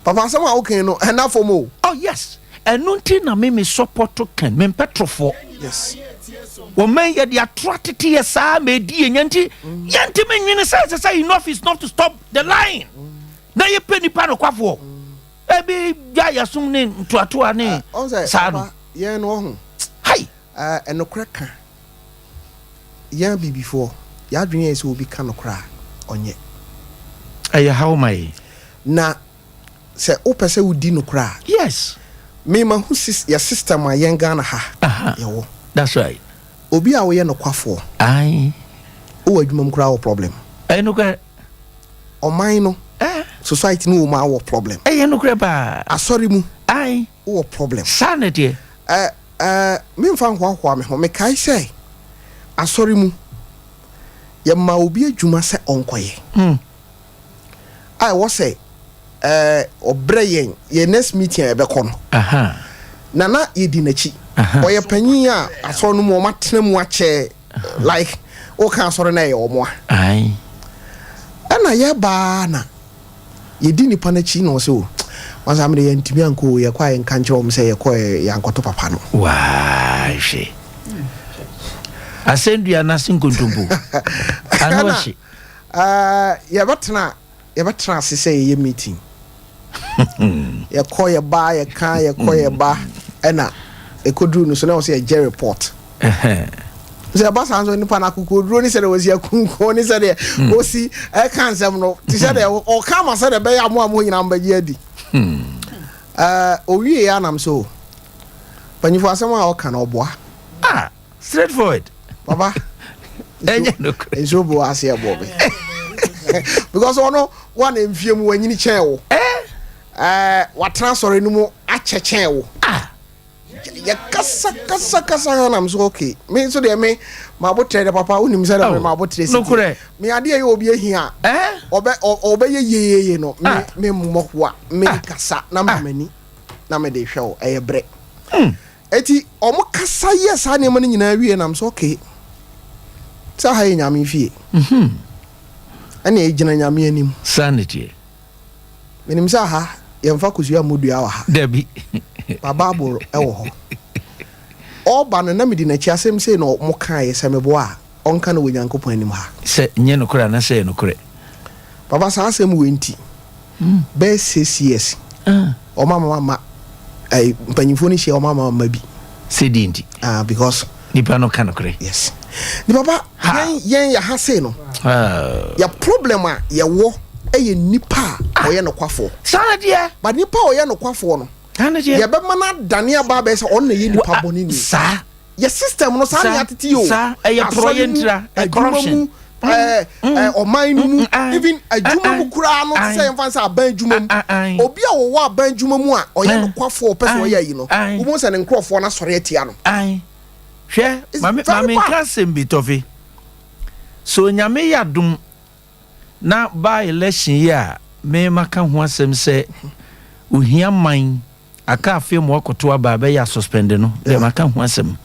Papa, asɛm a wokan no ɛna fam o. Oh yes, ɛno nti na me support Ken, me mpɛ torofoɔ. Wɔn yɛde atoro atete yɛ saa ma edi yɛ nya nti yɛntumi nwene sɛ ɛsɛ sɛ enough is not to stop the lying na yɛpɛ nipa nokwafoɔ ebi gya yɛsom ne ntoatoa ne ɔn sɛ saa no. Papa, yɛn no ɔho hai. Ɛnokorɛ ka, yɛn abibifoɔ yɛadwene yɛ sɛ obi ka nokorɛ a ɔnyɛ. Ɛyɛ haw ma yɛ. Na sɛ wopɛ sɛ wodi nokorɛ a, mema hu yɛ system a yɛn Ghana ha yɛwɔ. That's right. Obi a woyɛ nokwafoɔ wowɔ adwuma mu koraa wɔ problem. Ɛyɛ nokorɛ. Ɔman no society no wɔ mu a wɔ problem. Ɛyɛ nokorɛ paa. Asɔre mu wowɔ problem. Saa na deɛ. Ɛ ɛ memfa nhoahoa me ho, mekae sɛ asɔre mu yɛma obi adwuma sɛ ɔnkɔyɛ a ɛwɔ sɛ ɔbrɛ yɛn yɛn next meeting a yɛbɛkɔ no na yɛdi n'akyi. Ɔyɛ panyin a asɔre no mu ɔma tena mu akyɛ, like woka asɔre no ɛyɛ ɔmo a ɛna yɛbaa na yɛdi nipa n'akyi na ɔsɛ o wansa mede yɛntumi ankɔ o, yɛkɔ a yɛnka nkyerɛ wɔm sɛ yɛkɔ yɛankɔto papa no. Waahwɛ asɛndua n'ase nkontompo ano Ɛna, ɔhye. Yɛbɛtena ase sɛ yɛyɛ meeting, yɛkɔ yɛba, yɛka yɛkɔ yɛba, ɛna ɛkɔduru no so na wɔ sɛ yɛgye report sɛ ɛba saa nso nipa no akokoduro ne sɛdeɛ wɔsi akunko ne sɛdeɛ wɔsi ɛka nsɛm no te sɛ deɛ ɔka ama sɛdeɛ ɛbɛyɛ a mo nyinaa mbɛgye adi. Owie yɛ anam so panyinfo asɛm a ɔka no ɔboa. Ah, straightforward. Papa. Ɛnyɛ nokorɛ. Nsuo bo ase ɛbɔ me because ɔno wa na mfie mu wanyini kyɛn wo, ɛɛ watena asɔre no mu akyɛ kyɛn wo. Ah. Yɛ kasa kasa kasa nam so, okay, me nso deɛ me ma abotrɛ de papa wonim sɛ deɛ me ma abotrɛ si Nokorɛ. Me adeɛ yɛ obi ehia ɔbɛ ɔbɛyɛ yeyeye no, me me mmɔ hoa me kasa na me m'ani na me de hwɛ o, ɛyɛ brɛ. Eti ɔmo kasa yɛ saa nneɛma no nyinaa wie nam so, okay, sɛ ha yɛ Nyame fie ɛna egyina Nyame anim. Saa ne teɛ. Menim sɛ ha yɛmfa kosua mmɔ dua wɔ ha. Dabi. Ba Bible ɛwɔ hɔ. Ɔba no na medi n'akyi asɛm sei na ɔmo kaeɛ sɛ meboa a ɔnka no wɔ Nyankopɔn anim ha. Sɛ nyɛ nokorɛ anasɛ yɛ nokorɛ. Papa, saa asɛm wei nti bɛyɛ 6 years ɔma ma ma ɛɛ mpanyinfoɔ no hyia ɔma ma ma bi. Sɛ di nti. Ah, because. Nipa no ka nokorɛ. Yes, ni papa, yɛn yɛ ha sei no yɛ problem a yɛwɔ ɛyɛ nipa a ɔyɛ nokwafoɔ. Saa deɛ. But nipa a ɔyɛ nokwafoɔ no saa deɛ yɛbɛma no adane aba abɛyɛ sɛ ɔno na yɛ nipa bɔne ni. Yɛ system no saa ne atete yi o. Saa ɛyɛ porɔyɛ ntira adwuma corruption. Mu ɔman no mu, even adwuma mu koraa no, sɛ yɛmfa sɛ aban adwuma mu, obi a wɔwɔ aban adwuma mu a ɔyɛ nokwafoɔ ɔpɛ sɛ ɔyɛ ayi no, wobɛhu sɛ ne nkurɔfoɔ no asɔre atia no. Hwɛ, maame maame, nka asɛm bi tɔfe so. Nyame yɛ adom na by election yi a mema ka ho asɛm sɛ ohia man aka afei ma wakɔto aba a bɛyɛ asuspend no deɛ, maka ho asɛm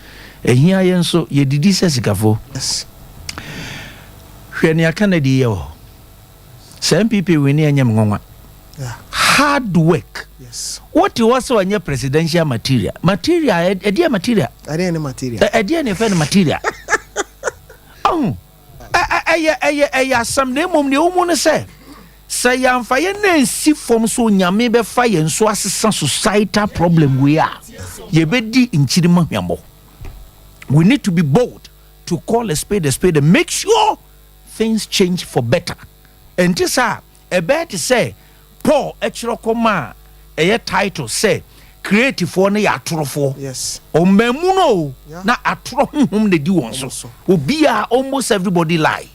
ehia yɛn nso yɛdidi sɛ sikafoɔ. Hwɛ nea Kennedy yɛ wɔ hɔ sɛ NPP win ɛnyɛ me nwanwa. Hard work. Wote hɔ sɛ ɔnyɛ presidential material, material ɛdeɛ, material. Ɛdeɛ ne material. Ɛdeɛ ne yɛfrɛ no material. Ɔho ɛyɛ asɛm na mmom deɛ ɛwɔ mu no sɛ yɛamfa yɛn na nsi fam so Nyame bɛfa yɛn so asesa societal problem wei a yɛbɛdi nkyirima hwambɔ. We need to be bold to call a spade a spade and make sure things change for better. Ɛnti saa ɛbɛyɛ te sɛ Paul ɛkyerɛ kɔma a ɛyɛ title sɛ creativefoɔ no yɛ atorofoɔ. Ɔmmamu no o na atorɔ honhom na di wɔn so. Obiara, almost everybody lie.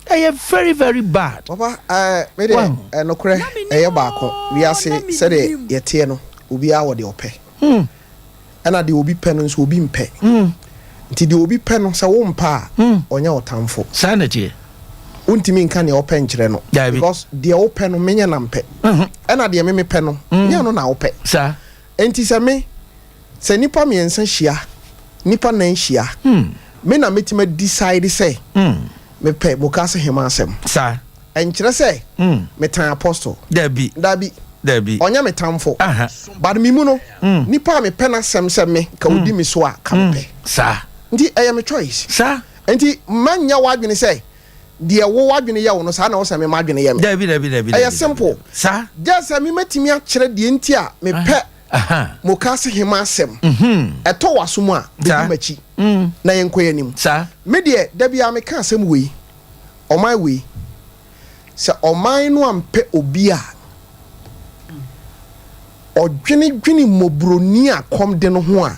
Ɛyɛ very very bad. Papa, me deɛ ɛnokorɛ ɛyɛ baako. Wiase sɛdeɛ yɛteɛ no, obiara wɔ deɛ ɔpɛ. Ɛna deɛ obi pɛ no nso obi mpɛ. Nti deɛ obi pɛ no, sɛ wompɛ a, ɔnyɛ ɔtamfo. Saa na ɛteɛ. Wontumi nka nea wopɛ nkyerɛ no. Dabi. Because deɛ wopɛ no, menyɛ na mpɛ. Ɛna deɛ me mepɛ no, nyɛ no na wopɛ. Saa. Nti sɛ me, sɛ nnipa mmiɛnsa hyia, nnipa nan hyia, me na mɛtumi decide sɛ mepɛ Mokase Hema asɛm. Saa. Ɛnkyerɛ sɛ metan Apostle. Dabi. Dabi. Dabi. Ɔnyɛ me tamfo. But me mu no, nipa a mepɛ n'asɛm sɛ me ka odi me so a, ka mepɛ. Saa. Nti ɛyɛ me choice. Saa. Nti manyɛ w'adwene sɛ deɛ wo w'adwene yɛ wo no, saa na wo sɛ me m'adwene yɛ me. Dabi, dabi, dabi. Ɛyɛ simple. Saa. Gye sɛ me mɛtumi akyerɛ deɛ nti a mepɛ Mokase Hema asɛm. Ɛtɔ w'aso mu a, bɛdi m'akyi na yɛnkɔ yɛn anim. Saa. Me deɛ, da biara meka asɛm wei, ɔman wei, sɛ ɔman no ampɛ obi a ɔdwenedwene mmɔborɔni a kɔm de no ho a,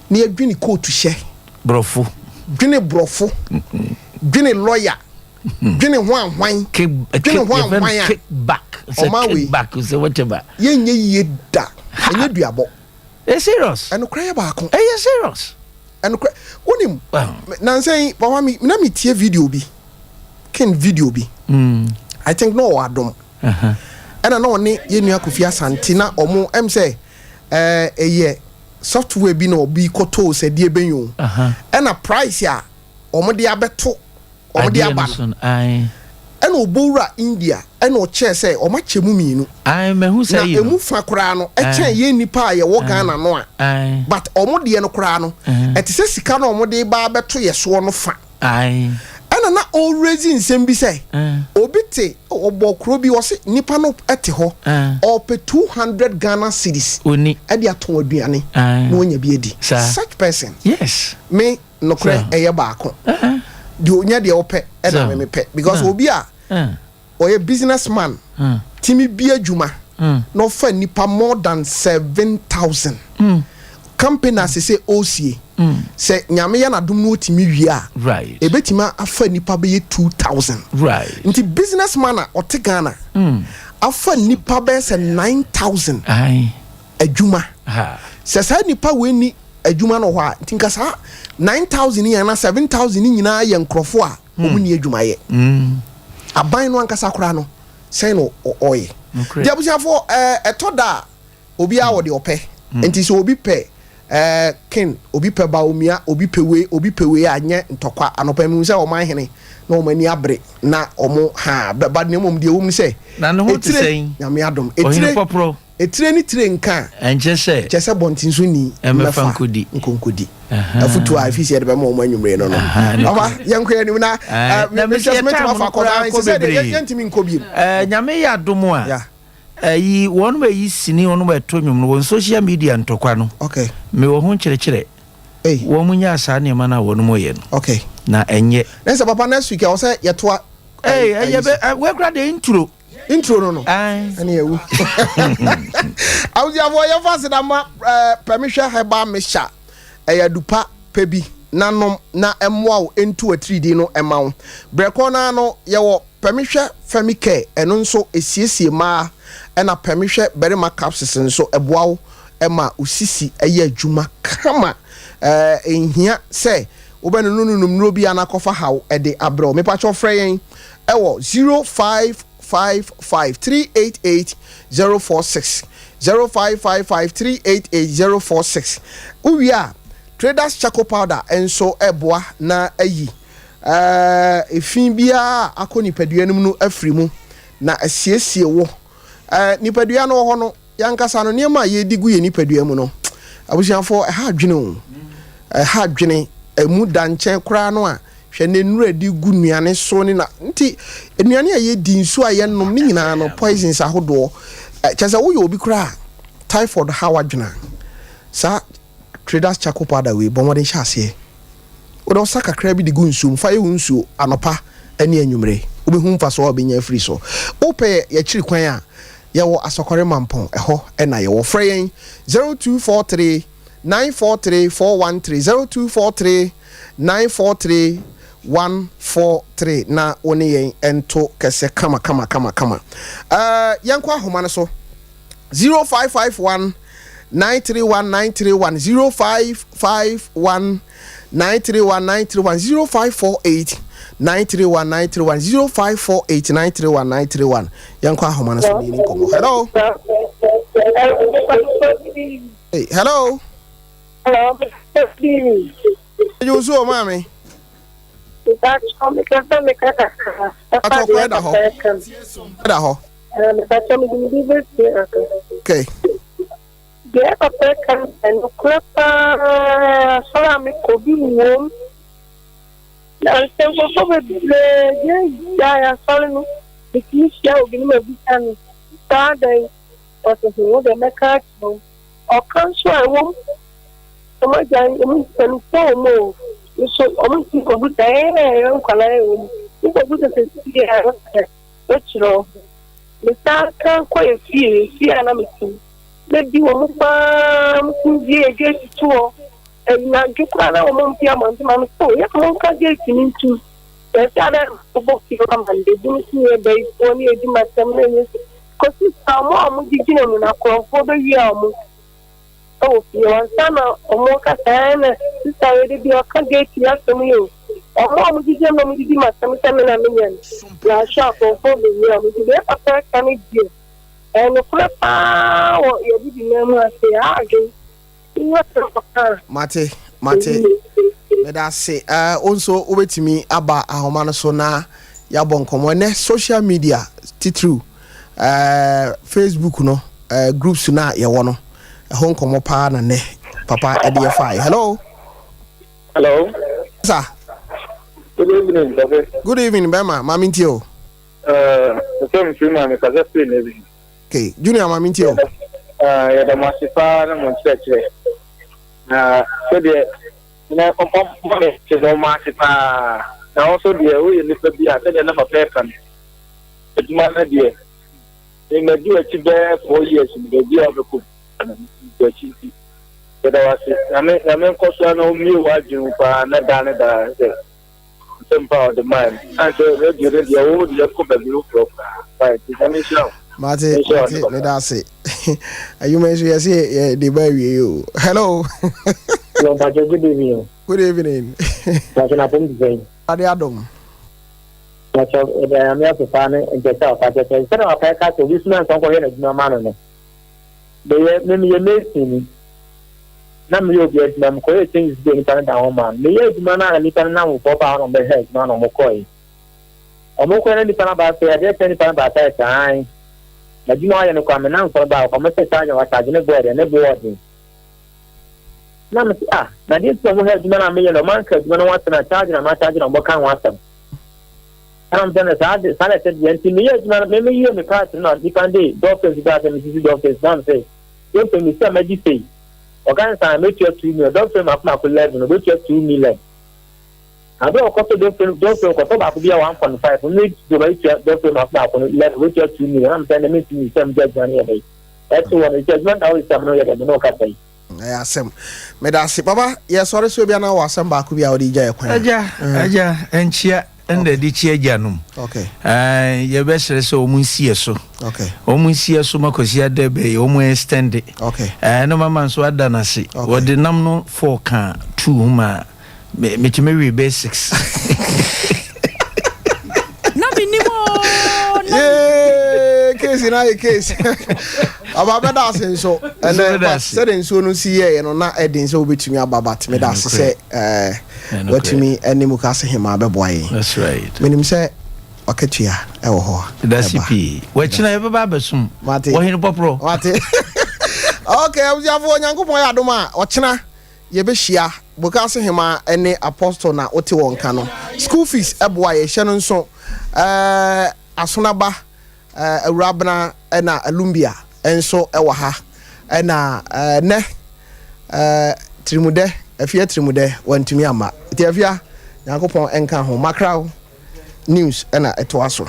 na yɛdwene kootu hyɛ. Borɔfo. Dwene borɔfo. Dwene lɔya. Dwene ho ahwan. Dwene ho ahwan a. Kickback. Ɔman wei. Kickback sɛ whatever. Yɛnyɛ yie da. Ɛnyɛ duabɔ. Ɛyɛ serious. Ɛnokorɛ yɛ baako. Ɛyɛ serious. Ɛnokorɛ, wonim, nansa yi papa mi na mi tie video bi, ken video bi. I think na ɔwɔ Adom. Ɛna na ɔne yɛn nua Kofi Asante na ɔmo ɛm sɛ ɛɛ ɛyɛ software bi na ɔbi kɔtoo sɛ deɛ bɛn o. Ɛna price a ɔmo de abɛto, ɔmo de aba no. Ɛna ɔbɔ India, ɛna ɔkyerɛ sɛ ɔmo akyɛ mu mmienu. Na emu fa koraa no ɛkyɛn yɛn nipa a yɛwɔ Ghana no a, but ɔmo deɛ no koraa no ɛte sɛ sika no ɔmo de ba abɛto yɛ soɔ no fa. Ɛna na ɔrezi nsɛm bi sɛ obi te ɔbɔ kuro bi, ɔse nipa no ɛte hɔ, ɔpɛ 200 Ghana cedis ɛde atɔn aduane na ɔnya bi adi. Such person, me nokorɛ ɛyɛ baako, deɛ onya deɛ ɔpɛ ɛna me mepɛ, because obi a ɔyɛ business man timi bi adwuma na ɔfa nipa more than 7,000, company asese osie sɛ Nyame yɛ n'adom no otimi wie a, ebetumi afa nipa bɛyɛ 2,000. Nti business man a ɔte Ghana afa nipa bɛyɛ sɛ 9,000 adwuma, sɛ saa nipa wei ni adwuma no hɔ a, nti nka saa 9,000 yi ana 7,000 nyinaa yɛ nkurɔfoɔ a wɔn ni adwuma yɛ. Aban no ankasa koraa no, sɛn no ɔyɛ deɛ? Abusuafoɔ, ɛtɔ da a obiara wɔ deɛ ɔpɛ. Nti sɛ obi pɛ ken, obi pɛ Bawumia, obi pɛ wei, obi pɛ wei a, nyɛ ntɔkwa. Anɔpɛ mi sɛ ɔman hene na wɔn ani abere na wɔn ha ba ne mmom deɛ wɔm sɛ Na ne ho te sɛn? Nyame adom. Etire etire ne tire nka. Ɛnkyɛ sɛ kyɛ sɛ bɔnten so ni. Ɛmɛfa nkodi. Nkonkodi afutuo a efi sɛ yɛde bɛma wɔn anwummere no. Ɔba, yɛnkɔ yɛn anim na mehwɛ sɛ mɛtumi afa akɔda sɛ sɛ yɛntumi nkɔ biem. Nyame yɛ adom a, ɛyi wɔn bɛ yi sini, wɔn bɛ to nnwom no wɔn social media ntɔkwa no. Mewɔ ho nkyerɛkyerɛ. Wɔn nyɛ saa nneɛma no a wɔn yɛ no. Na ɛnyɛ. Ne sɛ papa, next week ɛwɔ sɛ yɛtoa. Ee, ɛyɛ bɛ wɛkura de intro. Intro no ɛne yɛwu. Abusuafoɔ, yɛmfa aseda ma Pɛmehwɛ Herbal Mixture. Ɛyɛ adupa pɛ bi nanom na ɛmmoa wo ɛntu atiridii no ɛma wo berɛ kɔ no no. Yɛwɔ Pɛmehwɛ Femi Care, ɛno nso ɛsiesie mmaa, ɛna Pɛmehwɛ Barima Capsules nso ɛboa wo ɛma wo sisi ɛyɛ adwuma kama. Ɛnhia sɛ wobɛnono nunum nnuro bi anakɔfa haw ɛde abrɛ wo. Mepakyɛw, frɛ yɛn ɛwɔ 0555 388 046, 0555 388 046. Wowie a, Traders Charcoal Powder nso ɛboa na ayi efi biara akɔ nipadua no mu no afiri mu na asiesie wo nipadua no wɔ hɔ no. Yɛankasa no, nneɛma a yɛdi gu yɛn nipadua mu no, abusuafoɔ, ɛha adwene o, ɛha adwene. Ɛmu da nkyɛn koraa no a, hwɛ ne nnura di gu nnuane so ne na nti nnuane a yɛdi, nsuo a yɛnom ne nyinaa no, poisons ahodoɔ. Kyɛ sɛ woyɛ obi koraa typhoid ha wadwene a, saa Traders Charcoal Powder wei, bɔ mmɔden hyɛ aseɛ. Wode ɔsa kakra bi de gu nsuo mu fa yɛ wo nsuo anɔpa ne anwummere, wobɛhu mfasoɔ a wobɛnya afiri so. Wopɛ yɛkyiri kwan a, yɛwɔ Asɔkɔre Mampɔn, ɛhɔ ɛna yɛwɔ. Frɛ yɛn 0243 943 413, 0243 943 143 na wo ne yɛn nto kɛsɛ kama kama kama kama. Yɛnkɔ ahoma no so, 0551. 931 931 0551 931 931 0548 931 931 0548 931 931. Yɛnkɔ ahoma no so ne yɛni nkɔmmɔ. Hello. Hey, hello. Hello. Ɛyɛ wo so o, maame. Atɔ kwan da hɔ. Da hɔ. Okay. Deɛ papa ka nokorɛ paa, asɔre a mekɔ bi wom na nsɛ nkurɔfoɔ bebree deɛ gyae asɔre no. Metumi hyia obi no, mabisa no saa dan, ɔsɛ ho wo deɛ mɛka akyerɛ wo. Ɔka nso a ɛwom, ɔmo agyae, ɔmo mpanimfoɔ wɔ mu o, nso ɔmo nti nkɔbusa ɛyɛ nkwadaa ɛwɔ mu nkɔbusa sɛ sie a ɛwɔ wɔkyerɛ wo. Mesan ka kɔ efie efie a na metum medi wɔn paa, mo bie gate to hɔ ɛnadwo koraa na wɔn mpi abɔnten ma me so yɛ mo nka gate ne ntum yɛsɛ adɛ bɔ fie ama no ebi nso yɛ bɛyifoɔ ne edi ma sɛm na ɛnyɛ so kɔsi saa wɔn a wɔn gyina mu na akorɔmfoɔ bɛwie a wɔn ɛwɔ fie wɔn nsa na wɔn kasa. Ɛna sista yɛ de bi ɔka gate asɛm yi o, wɔn a wɔn gyina mu na wɔn didi ma sɛm sɛ me na me yɛ no yɛahwɛ akorɔmfoɔ bɛwie a wɔn ti deɛ papa ɛka ne deɛ ɛnokorɛ paa wɔ yɛde di nan mu ase adwen. Mate, mate, meda ase. Wo nso wobɛtumi aba ahoma no so na yɛabɔ nkɔmmɔ. Ɛnɛ social media, titiriw Facebook no, groups no a yɛwɔ no, ɛho nkɔmmɔ paa na nnɛ papa ɛde yɛfae. Hello. Hello. Sir. Good evening, Papa. Good evening, bɛma maame ntie o. Sɛ mfiri mu a mekasa firi ne bi. Okay, Junior, maame ntie o. Yɛda mo ase paa na mo nkyerɛkyerɛ. Na sɛdeɛ na ɔma me te no ɔma ase paa. Na wo nso deɛ, woyɛ nipa bi a sɛdeɛ na papa ɛka no. Adwuma no deɛ, mmadi w'akyi bɛyɛ 4 years no, baabi a wobɛkɔ bi w'akyi nti. Yɛda wo ase. Nyame Nyame nkɔ so na ɔmmie w'adwene mu paa na daa ne daa sɛ nsɛm pa a ɔde maa no. Ansɛ radio no deɛ, wo deɛ kɔ baabi foforɔ koraa. Fine, nti Nyame nhyira wo. Mate, mate, meda ase. Adwuma yi so yɛsɛ yɛde ba awie o. Hello. Hello, Mpacho, good evening. Good evening. Mpacho, na pom te sɛn? Ade adom. Mpacho, ɛda Nyame ase paa ne nkyɛkyɛ a ɔfa kyɛkyɛ. Sɛdeɛ papa ɛka sɛ obi soma nsa nkɔhwɛ n'adwuma ma no no. Meyɛ, me meyɛ mason ni. Na meyɛ obi adwuma, mekɔyɛ changes bi a nipa no da ho ma no. Meyɛ adwuma no a nipa no nam fofoɔ baa hɔ na ɔmbɛhwɛ adwuma na ɔmo kɔe. Ɔmo kɔe na nipa no aba sɛ adeɛ kyɛ nipa no ba sɛ saa. Adwuma ɔyɛ no kora me nam fɔlɔ baa ɔmo sɛ charge wa charge ne boɔ deɛ ne boɔ ɔden. Na me sɛ, ah, na deɛ nti na ɔmo hwɛ adwuma no a meyɛ no, ɔmo anka adwuma no ho asɛm na charge na ma charge na ɔmo ka ho asɛm. Ɛna mo sɛ no saa de saa na ɛsɛ deɛ nti meyɛ adwuma no, me meyɛ me part no na nipa no de door frames baa sɛ mesisi door frames, na me sɛ door frame mesi a magye sei. Ɔka ne saa mɛtua 2 million, door frame mako mako 11 ɔbɛtua 2 million. Abe ɔkɔtɔ door frame kɔtɔ baako bi a 1.5 ne de ɔbɛtua door frame mako mako no 11 ɔbɛtua 2 million. Na me sɛ ɛnna mentumi sɛ megye adwuma no yɛ dɛ ɛte wɔ no nti adwuma da hɔ sɛ me no yɛ dɛ me ne ɔkasa yi. Ɛyɛ asɛm. Meda ase papa. Yɛsɔre so bia na wɔ asɛm baako bi a wode gya yɛ kwan. Agya, agya nkyia ɛna de kyia agya nom. Yɛbɛsrɛ sɛ ɔmo nsiɛ so. Ɔmo nsiɛ so ma Kwasi ada bɛyɛ ɔmo extend. Ɛno mama nso ada n'ase. Wɔde nam no four ka two ho ma metumi we bɛyɛ six. Na menim o na. Yee, case na yɛ case ɔba bɛda ase nso ɛnɛ bɛda ase. Sɛde nsuo no si yɛɛ no na ɛden sɛ wobɛtumi aba, but meda ase sɛ watumi ɛne mu ka se hema bɛboa yɛn. That's right. Menim sɛ wakatua ɛwɔ hɔ a Dasi ɛba. pii wɔkyina yɛbɛba abɛsom. Mate. Wɔhene pɔporɔ. Wate. Ok, abusuafoɔ, Onyankopɔn yɛ adom a ɔkyena yɛbɛhyia Bokase hema ne Apostle na wote wɔn ka no. School fees ɛboa yɛhyɛ no nso Asonaba, Awurabena ɛna Alumbia nso ɛwɔ ha ɛna nɛ Tirimudɛ Afia, Tirimudɛ wantumi amma nti Afia Nyankopɔn nka ho. Makraw News ɛna ɛtoa so.